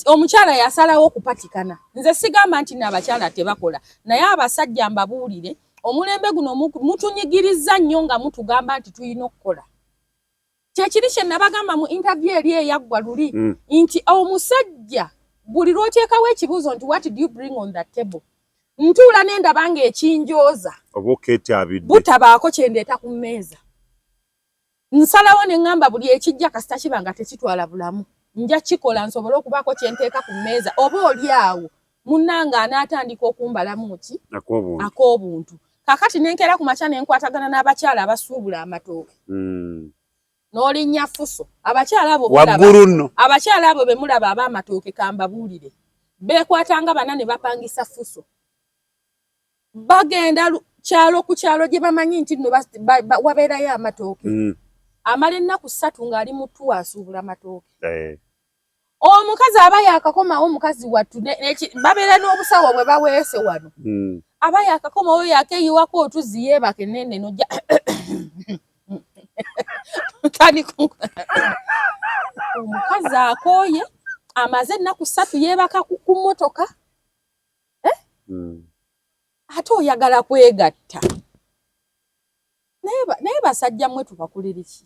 omukyala yasalawo okupatikana. Nze sigamba nti n'abakyala tebakola, naye abasajja mbabuulire omulembe guno mutunyigiriza nnyo nga mutugamba nti tulina okukola. Kyekiri kye nabagamba mu interview eri eyaggwa luli nti omusajja buli lw'oteekawo ekibuuzo nti what do you bring on the table, ntuula ne ndaba ng'ekinjooza oba okeetyabidde butabaako kye ndeeta ku mmeeza. Nsalawo ne ŋŋamba buli ekijja kasita kiba nga tekitwala bulamu nja kikola nsobole okubaako kye nteeka ku mmeeza, oba oli awo munnange anaatandika okumbalamu ki ak'obuntu. Kaakati ne nkeera ku makya ne nkwatagana n'abakyala abasuubula amatooke. N'olinnya fuso. Abakyala abo waggulu nno. Abakyala abo be mulaba ab'amatooke kambabuulire. Beekwatanga bana ne bapangisa fuso. Bagenda kyalo ku kyalo gye bamanyi nti nno wabeerayo amatooke. Amala ennaku 3 ng'ali mu ttuwa asuubula matooke. Omukazi aba yaakakomawo, omukazi wattu babeera n'obusawo bwe baweese wano. Aba yaakakomawo yakeeyiwako otuzzi yeebake nene nojja omukazi akooye amaze ennaku 3 yeebaka ku mmotoka. Ate oyagala kwegatta. Naye basajja mmwe tubakulire ki?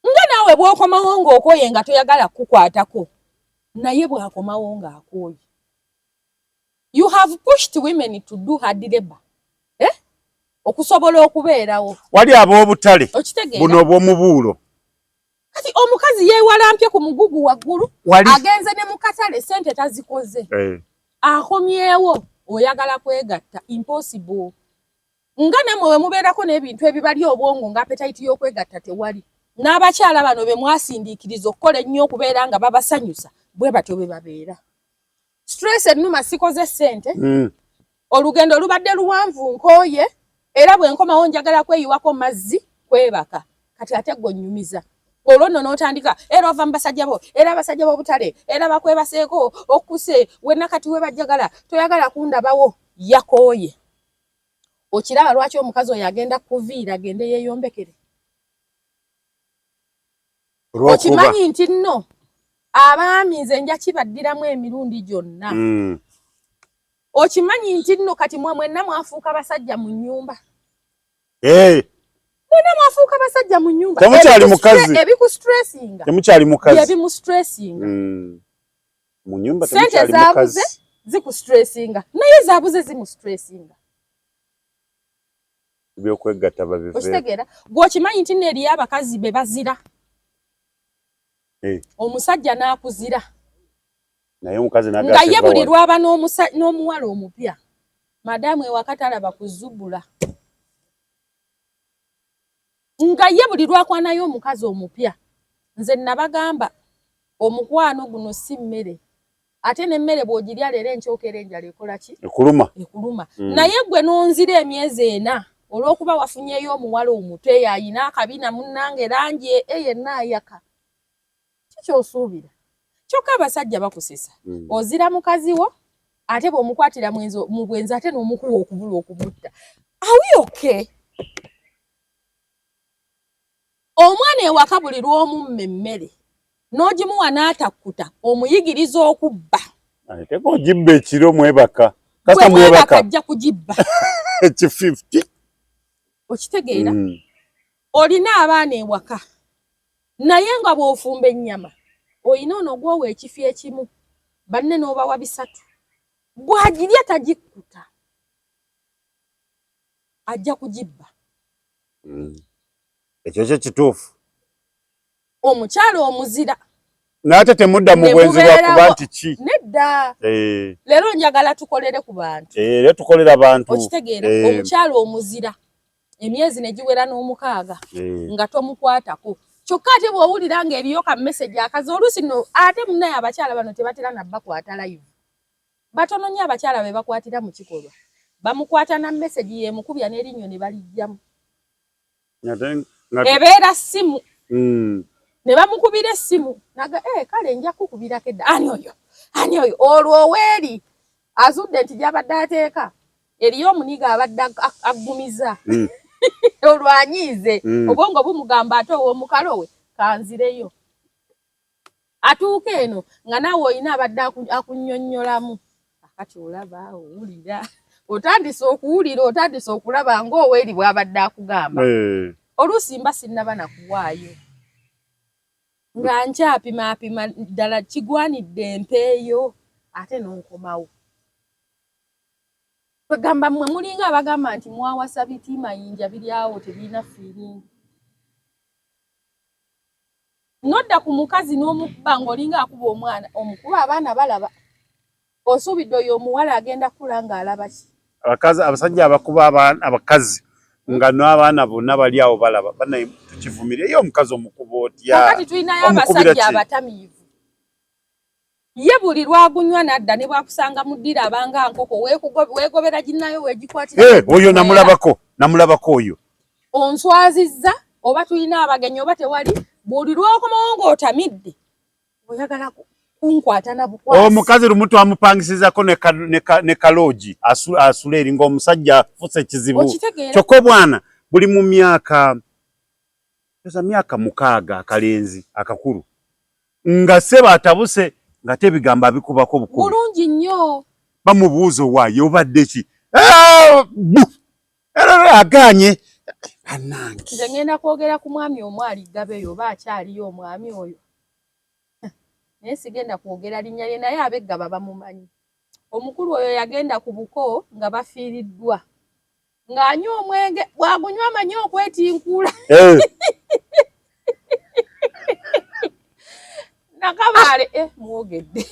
Nga naawe bw'okomawo ng'okooye nga toyagala kukukwatako, naye bw'akomawo ng'akooye. You have pushed women to do hard labor. Okusobola okubeerawo. Wali ab'obutale buno obw'omubuulo. Kati omukazi yeewalampye ku mugugu waggulu, agenze ne mu katale ssente tazikoze. Akomyewo oyagala kwegatta, impossible. Nga nammwe we mubeerako n'ebintu ebibali obwongo nga appetite y'okwegatta tewali. N'abakyala bano be mwasindiikiriza okukola ennyo okubeera nga babasanyusa bwe batyo bwe babeera. Stress ennuma sikoze ssente. Olugendo lubadde luwanvu nkooye era bwe nkomawo njagala kweyiwako mazzi kwebaka. Kati ate gwe onnyumiza. Olwo nno n'otandika era ova mu basajja bo, era abasajja b'obutale, era bakwebaseeko, okkuse, wenna kati we bajjagala, toyagala kundabawo, yakooye. Okiraba lwaki omukazi oyo agenda kuviira agende yeeyombekere? Okimanyi nti nno abaami nze nja kibaddiramu emirundi gyonna. Okimanyi nti nno kati mwe mwenna mwafuuka basajja mu nnyumba. Mwenna mwafuuka basajja mu nnyumba. Temukyali mukazi. Ebikustressinga. Temukyali mukazi. Ebimustressinga. Mu nnyumba Ssente temukyali zaabuze mukazi. zikustressinga. Naye zaabuze zimustressinga. Ebyokwegatta babiveeko. Okitegeera? Gwe okimanyi nti nno eriyo abakazi be bazira. Omusajja n'akuzira. Naye omukazi nga ye buli lwaba n'omuwala omupya, madamu ewaka talaba kuzubula. Nga ye buli lwakwanayo omukazi omupya. Nze nabagamba omukwano guno si mmere, ate n'emmere bw'ogirya leero enkyokera enjala ekola ki? Ekuluma. Ekuluma. Naye gwe n'onzira emyezi 4 olw'okuba wafunyeyo omuwala omuto eyo ayina akabina munnange langi eyenna ayaka, kikyosuubira? Kyokka abasajja bakusesa. Ozira mukazi wo, ate bw'omukwatira mu bwenzi ate n'omukuwa okubula okumutta. Are we okay? Omwana ewaka buli lw'omumma emmere n'ogimuwa n'atakkuta, omuyigiriza okubba. Ate ogibba ekiro mwebaka. Kasita mwebaka ajja kugibba. Eki 50. Okitegeera? Olina abaana ewaka, naye nga bw'ofumba ennyama olina ono gwowa ekifo ekimu, banne n'obawa 3, bw'agirya tagikkuta, ajja kugibba. Ekyo kyo kituufu. Omukyala omuzira n'ate temudda mu bwenzi lwakuba nti ki? Nedda. Leero njagala tukolere ku bantu. Leero tukolera bantu. Okitegeera? Omukyala omuzira emyezi ne giwera n'omukaaga nga tomukwatako, kyokka ate bw'owulira ng'eriyo ka message akazi oluusi no, ate munnaye abakyala bano tebatera na bakwata live, batono nnyo abakyala be bakwatira mu kikolwa, bamukwata na message yemukubya n'erinnyo ne balijjamu. Ebeera ssimu. Ne bamukubira essimu naga kale nja kukubirako edda, ani oyo ani oyo, olwo oweeri azudde nti gy'abadde ateeka eriyo omuniga abadde aggumiza. Olwo anyiize, obwongo bumugamba ate ow'omukalo we kanzireyo. Atuuka eno nga naawe olina abadde akunnyonnyolamu, akati olaba owulira otandise okuwulira, otandise okulaba ng'oweeri bw'abadde akugamba. Oluusi mba sinnaba nakuwaayo nga nkyapimaapima ddala kigwanidde empeeyo, ate n'onkomawo. Kwegamba mmwe mulinga abagamba nti mwawasa biti mayinja biri awo tebirina feeling. Nodda ku mukazi n'omukuba ng'olinga akuba omwana, omukuba abaana balaba. Osuubidde oyo omuwala agenda kukula ng'alaba ki? Abakazi, abasajja abakuba abakazi nga n'abaana bonna bali awo balaba, bannaye tukivumire. Ye omukazi omukuba otya? Kakati tulinayo abasajja abatamiivu. Ye buli lwagunywa nadda ne bwakusanga mu ddiro abanga nkoko, weegobera ginnayo weegikwatira. Oyo namulabako, namulabako oyo. Onswazizza oba tulina abagenyi oba tewali, buli lw'okomawo ng'otamidde oyagala kunkwata na bukwasi. Omukazi lumu twamupangisizako ne kaloogi asula eri ng'omusajja afuse ekizibu. Kyokka obwana buli mu myaka 6 akalenzi akakulu nga ssebo atabuse nga tebigambo abikubako bukubi. Bulungi nnyo. Bamubuuza owaaye obadde ki? Aganye. Bannange. Nze ngenda kwogera ku mwami omu ali Ggaba eyo, oba akyaliyo omwami oyo. Naye sigenda kwogera linnya lye, naye ab'Eggaba bamumanyi. Omukulu oyo yagenda ku buko nga bafiiriddwa. Ng'anywa omwenge, bw'agunywa amanyi okwetinkuula. Nakabaale, mwogedde.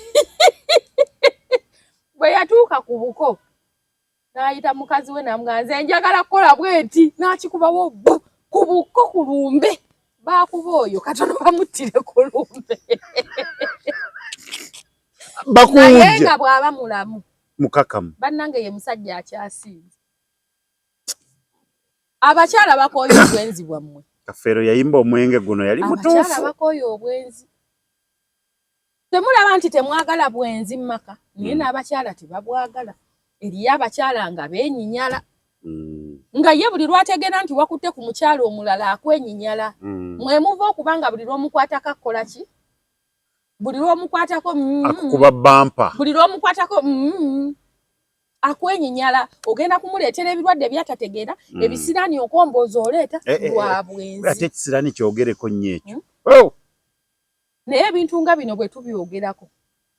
Bwe yatuuka ku buko, n'ayita mukazi we n'amugamba, nze njagala kukola bwenti, n'akikubawo bu, ku buko ku lumbe. Baakuba oyo katono bamuttire ku lumbe. Bakuwujja. Naye nga bw'aba mulamu. Mukakamu. Bannange ye musajja akyasinze. Abakyala bakooye obwenzi bwammwe. Kafeero yayimba omwenge guno yali mutuufu. Abakyala bakooye obwenzi. Temulaba nti temwagala bwenzi mu maka, naye n'abakyala tebabwagala. Eriyo abakyala nga beenyinyala. Nga ye buli lw'ategeera nti wakutte ku mukyala omulala akwenyinyala. Mwe muva okuba nga buli lw'omukwatako akola ki? Buli lw'omukwatako, akukuba bampa. Buli lw'omukwatako, akwenyinyala, ogenda kumuleetera ebirwadde by'atategeera, ebisiraani okombooza oleeta lwa bwenzi. Ate ekisiraani kyogereko nnyo ekyo. Naye ebintu nga bino bwe tubyogerako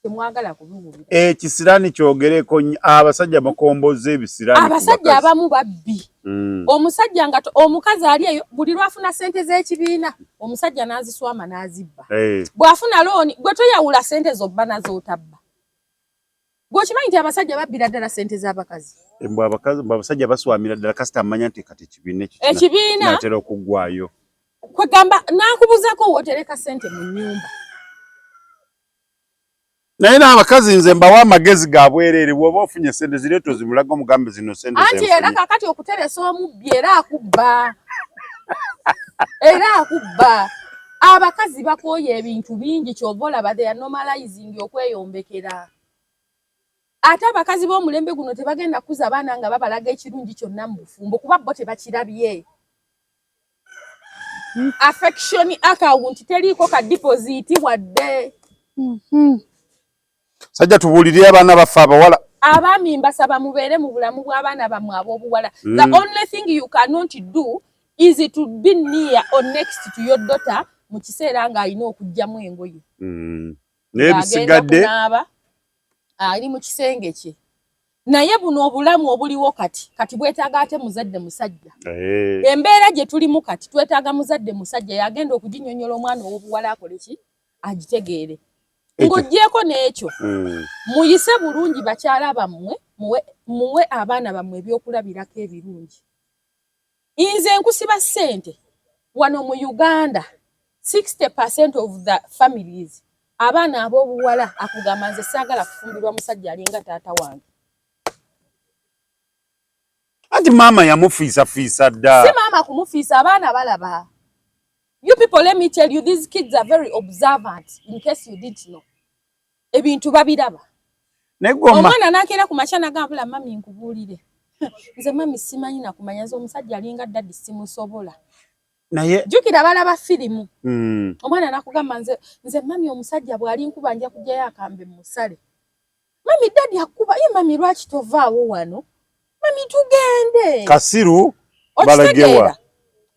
temwagala kubiwulira. Ekisiraani kyogereko nnyo, abasajja bakombozza ebisiraani ku Abasajja bakazi. abamu babbi. Omusajja nga omukazi ali eyo buli lw'afuna ssente z'ekibiina omusajja n'aziswama n'azibba. Bw'afuna looni gwe toyawula ssente z'obba nazo otabba. Gwe okimanyi nti abasajja babbira ddala ssente z'abakazi? Mbu abakazi, mbu abasajja baswamira ddala kasita amanya nti kati ekibiina ekyo ekibiina kinatera okuggwayo. Kwegamba n'akubuzaako w'otereka ssente mu nnyumba. Naye n'abakazi nze mbawa amagezi ga bwereere, bw'oba ofunye ssente zireeta ozimulage omugambe zino ssente Anti era kakati okuteresa omubbi era akubba. Era akubba. Abakazi bakooye ebintu bingi ky'ova olaba they are normalizing okweyombekera. Ate abakazi b'omulembe guno tebagenda kukuza baana nga babalaga ekirungi kyonna mu bufumbo kuba bo tebakirabye. Affection account teriiko ka deposit wadde. Sajja tubuulirire abaana baffe abawala. Abaami mbasaba mubeere mu bulamu bw'abaana bammwe ab'obuwala. The only thing you cannot do is to be near or next to your daughter mu kiseera ng'alina okuggyamu engoye. N'ebisigadde kunaaba ali mu kisenge kye. Naye buno obulamu obuliwo kati, kati bwetaaga ate muzadde musajja. Embeera gye tulimu kati twetaaga muzadde musajja yagenda okuginnyonnyola omwana ow'obuwala akole ki agitegeere. Ng'oggyeeko n'ekyo, muyise bulungi bakyala bammwe, muwe abaana bammwe ebyokulabirako ebirungi. Nze nkusiba ssente wano mu Uganda 60% of the families abaana ab'obuwala akugamba nze saagala kufumbirwa musajja alinga taata wange. Anti maama yamufiisafiisa dda. Si maama kumufiisa, abaana balaba. You people, let me tell you, these kids are very observant, in case you didn't know. Ebintu babiraba. Omwana n'akeera ku makya n'agamba mami nkubuulire. Nze mami simanyi na kumanya nze omusajja alinga daddy simusobola. Naye jjukira balaba firimu. Omwana n'akugamba nze mami omusajja bw'ali nkuba nja kuggyayo akambe musale. Mami daddy akuba, ye mami lwaki tovaawo wano? Mami tugende. Kasiru balagewa.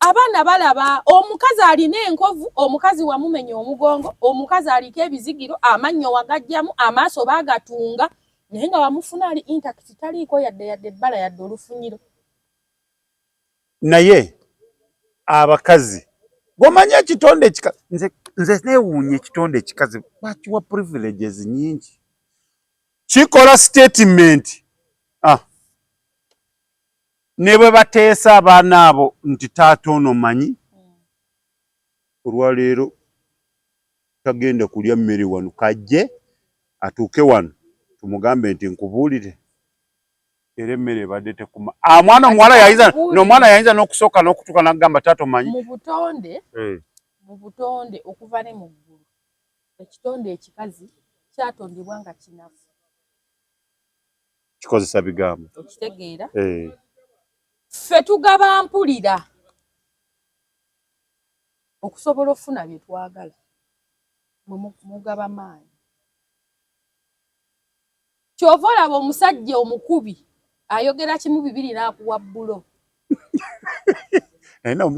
Abaana balaba omukazi alina enkovu, omukazi wamumenya omugongo, omukazi aliko ebizigiro, amannyo wagajjamu, amaaso baagatunga, naye nga wamufuna ali intact taliiko yadde yadde ebbala yadde olufunyiro. Naye abakazi bw'omanyi ekitonde ekikazi, nze neewuunya ekitonde ekikazi bakiwa privileges nnyingi. Kikola statement. Ne bwe bateesa abaana abo nti taata ono manyi olwaleero tagenda kulya mmere wano, kajje atuuke wano tumugambe nti nkubuulire era emmere ebadde tekuma. Mwana omuwala yayinza n'omwana yayinza n'okusooka n'okutuuka n'agamba taata omanyi. Mu butonde, mu butonde okuva ne mu ggulu, ekitonde ekikazi kyatondebwa nga kinafu. Kikozesa bigambo. Okitegeera? Ffe tugaba mpulira okusobola okufuna bye twagala. Mugaba maanyi. Ky'ova olaba omusajja omukubi ayogera kimu bibiri n'akuwa bbulo.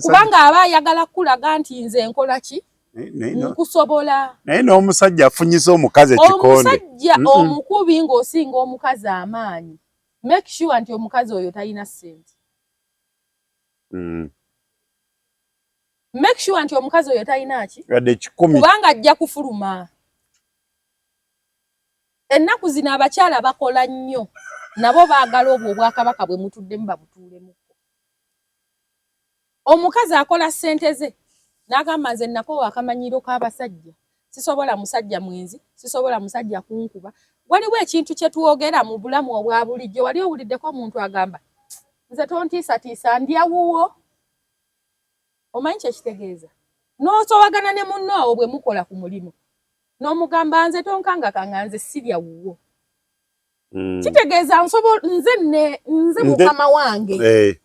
Kubanga aba ayagala kulaga nti nze nkola ki? Nkusobola. Naye n'omusajja afunyisa omukazi ekikonde. Omusajja omukubi ng'osinga omukazi amaanyi. Make sure nti omukazi oyo talina ssente. Make sure nti omukazi oyo talina ki? Yadde 10. Kubanga ajja kufuluma. Ennaku zino abakyala bakola nnyo. Nabo baagala obwo obwakabaka bwe mutuddemu babutuulemu. Omukazi akola ssente ze n'agamba nze nakoowa akamanyiiro k'abasajja. Sisobola musajja mwenzi, sisobola musajja kunkuba. Waliwo ekintu kye twogera mu bulamu obwa bulijjo, wali owuliddeko omuntu agamba nze tontiisatiisa ndya wuwo. Omanyi kye kitegeeza? N'osowagana ne munno awo bwe mukola ku mulimu. N'omugamba nze tonkangakanga nze sirya wuwo. Kitegeeza nze mukama wange.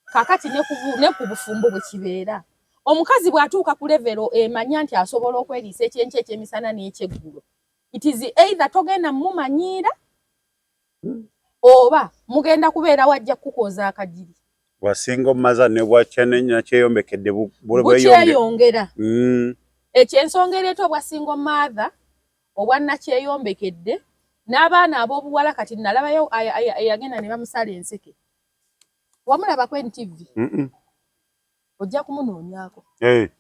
Kaakati ne ku bufumbo bwe kibeera. Omukazi bw'atuuka ku level emanya nti asobola okweriisa ekyenkya ekyemisana n'ekyeggulo. It is either togenda mumanyiira oba mugenda kubeera wajja kukukooza akagiri. Bw'asinga omumaza ne bwakyeyombekedde bukyeyongera. Ekyo ensonga ereeta obwa single mother, obwa nnakyeyombekedde, n'abaana ab'obuwala kati nalabayo eyagenda ne bamusala enseke. Wamulabako NTV? Ojja kumunoonyaako.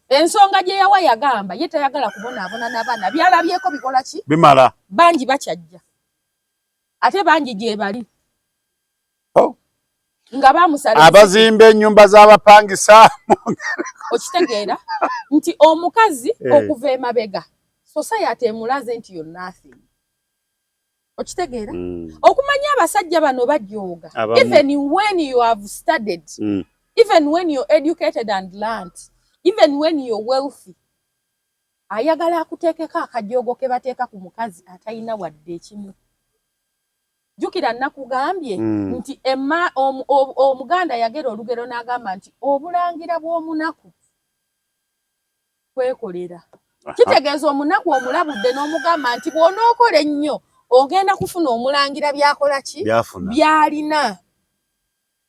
Ensonga gye yawa yagamba ye tayagala kubonaabona n'abaana byalabyeko bikola ki? Bimala. Bangi bakyajja. Ate bangi gyebali. Oh. Nga bamusala abazimba ennyumba z'abapangisa. Okitegeera nti omukazi okuva emabega society emulaze nti you're nothing. Okitegeera? Okumanya abasajja bano bajooga. Even when you have studied, even when you're educated and learned, even when you're wealthy, ayagala akuteekeko akajoogo ke bateeka ku mukazi atalina wadde ekimu. Jjukira nakugambye nti Omuganda yagera olugero n'agamba nti obulangira bw'omunaku kwekolera. Kitegeeza omunaku omulabudde n'omugamba nti bw'onookola ennyo ogenda kufuna omulangira by'akola ki? By'alina.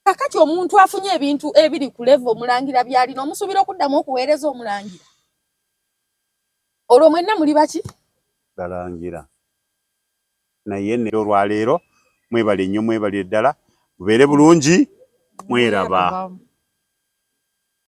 Kakati omuntu afunye ebintu ebiri ku level omulangira by'alina, omusuubira okuddamu okuweereza omulangira? Olwo mwenna muli baki? Balangira. Naye ne olwaleero mwebale nnyo, mwebale ddala, mubeere bulungi, mweraba.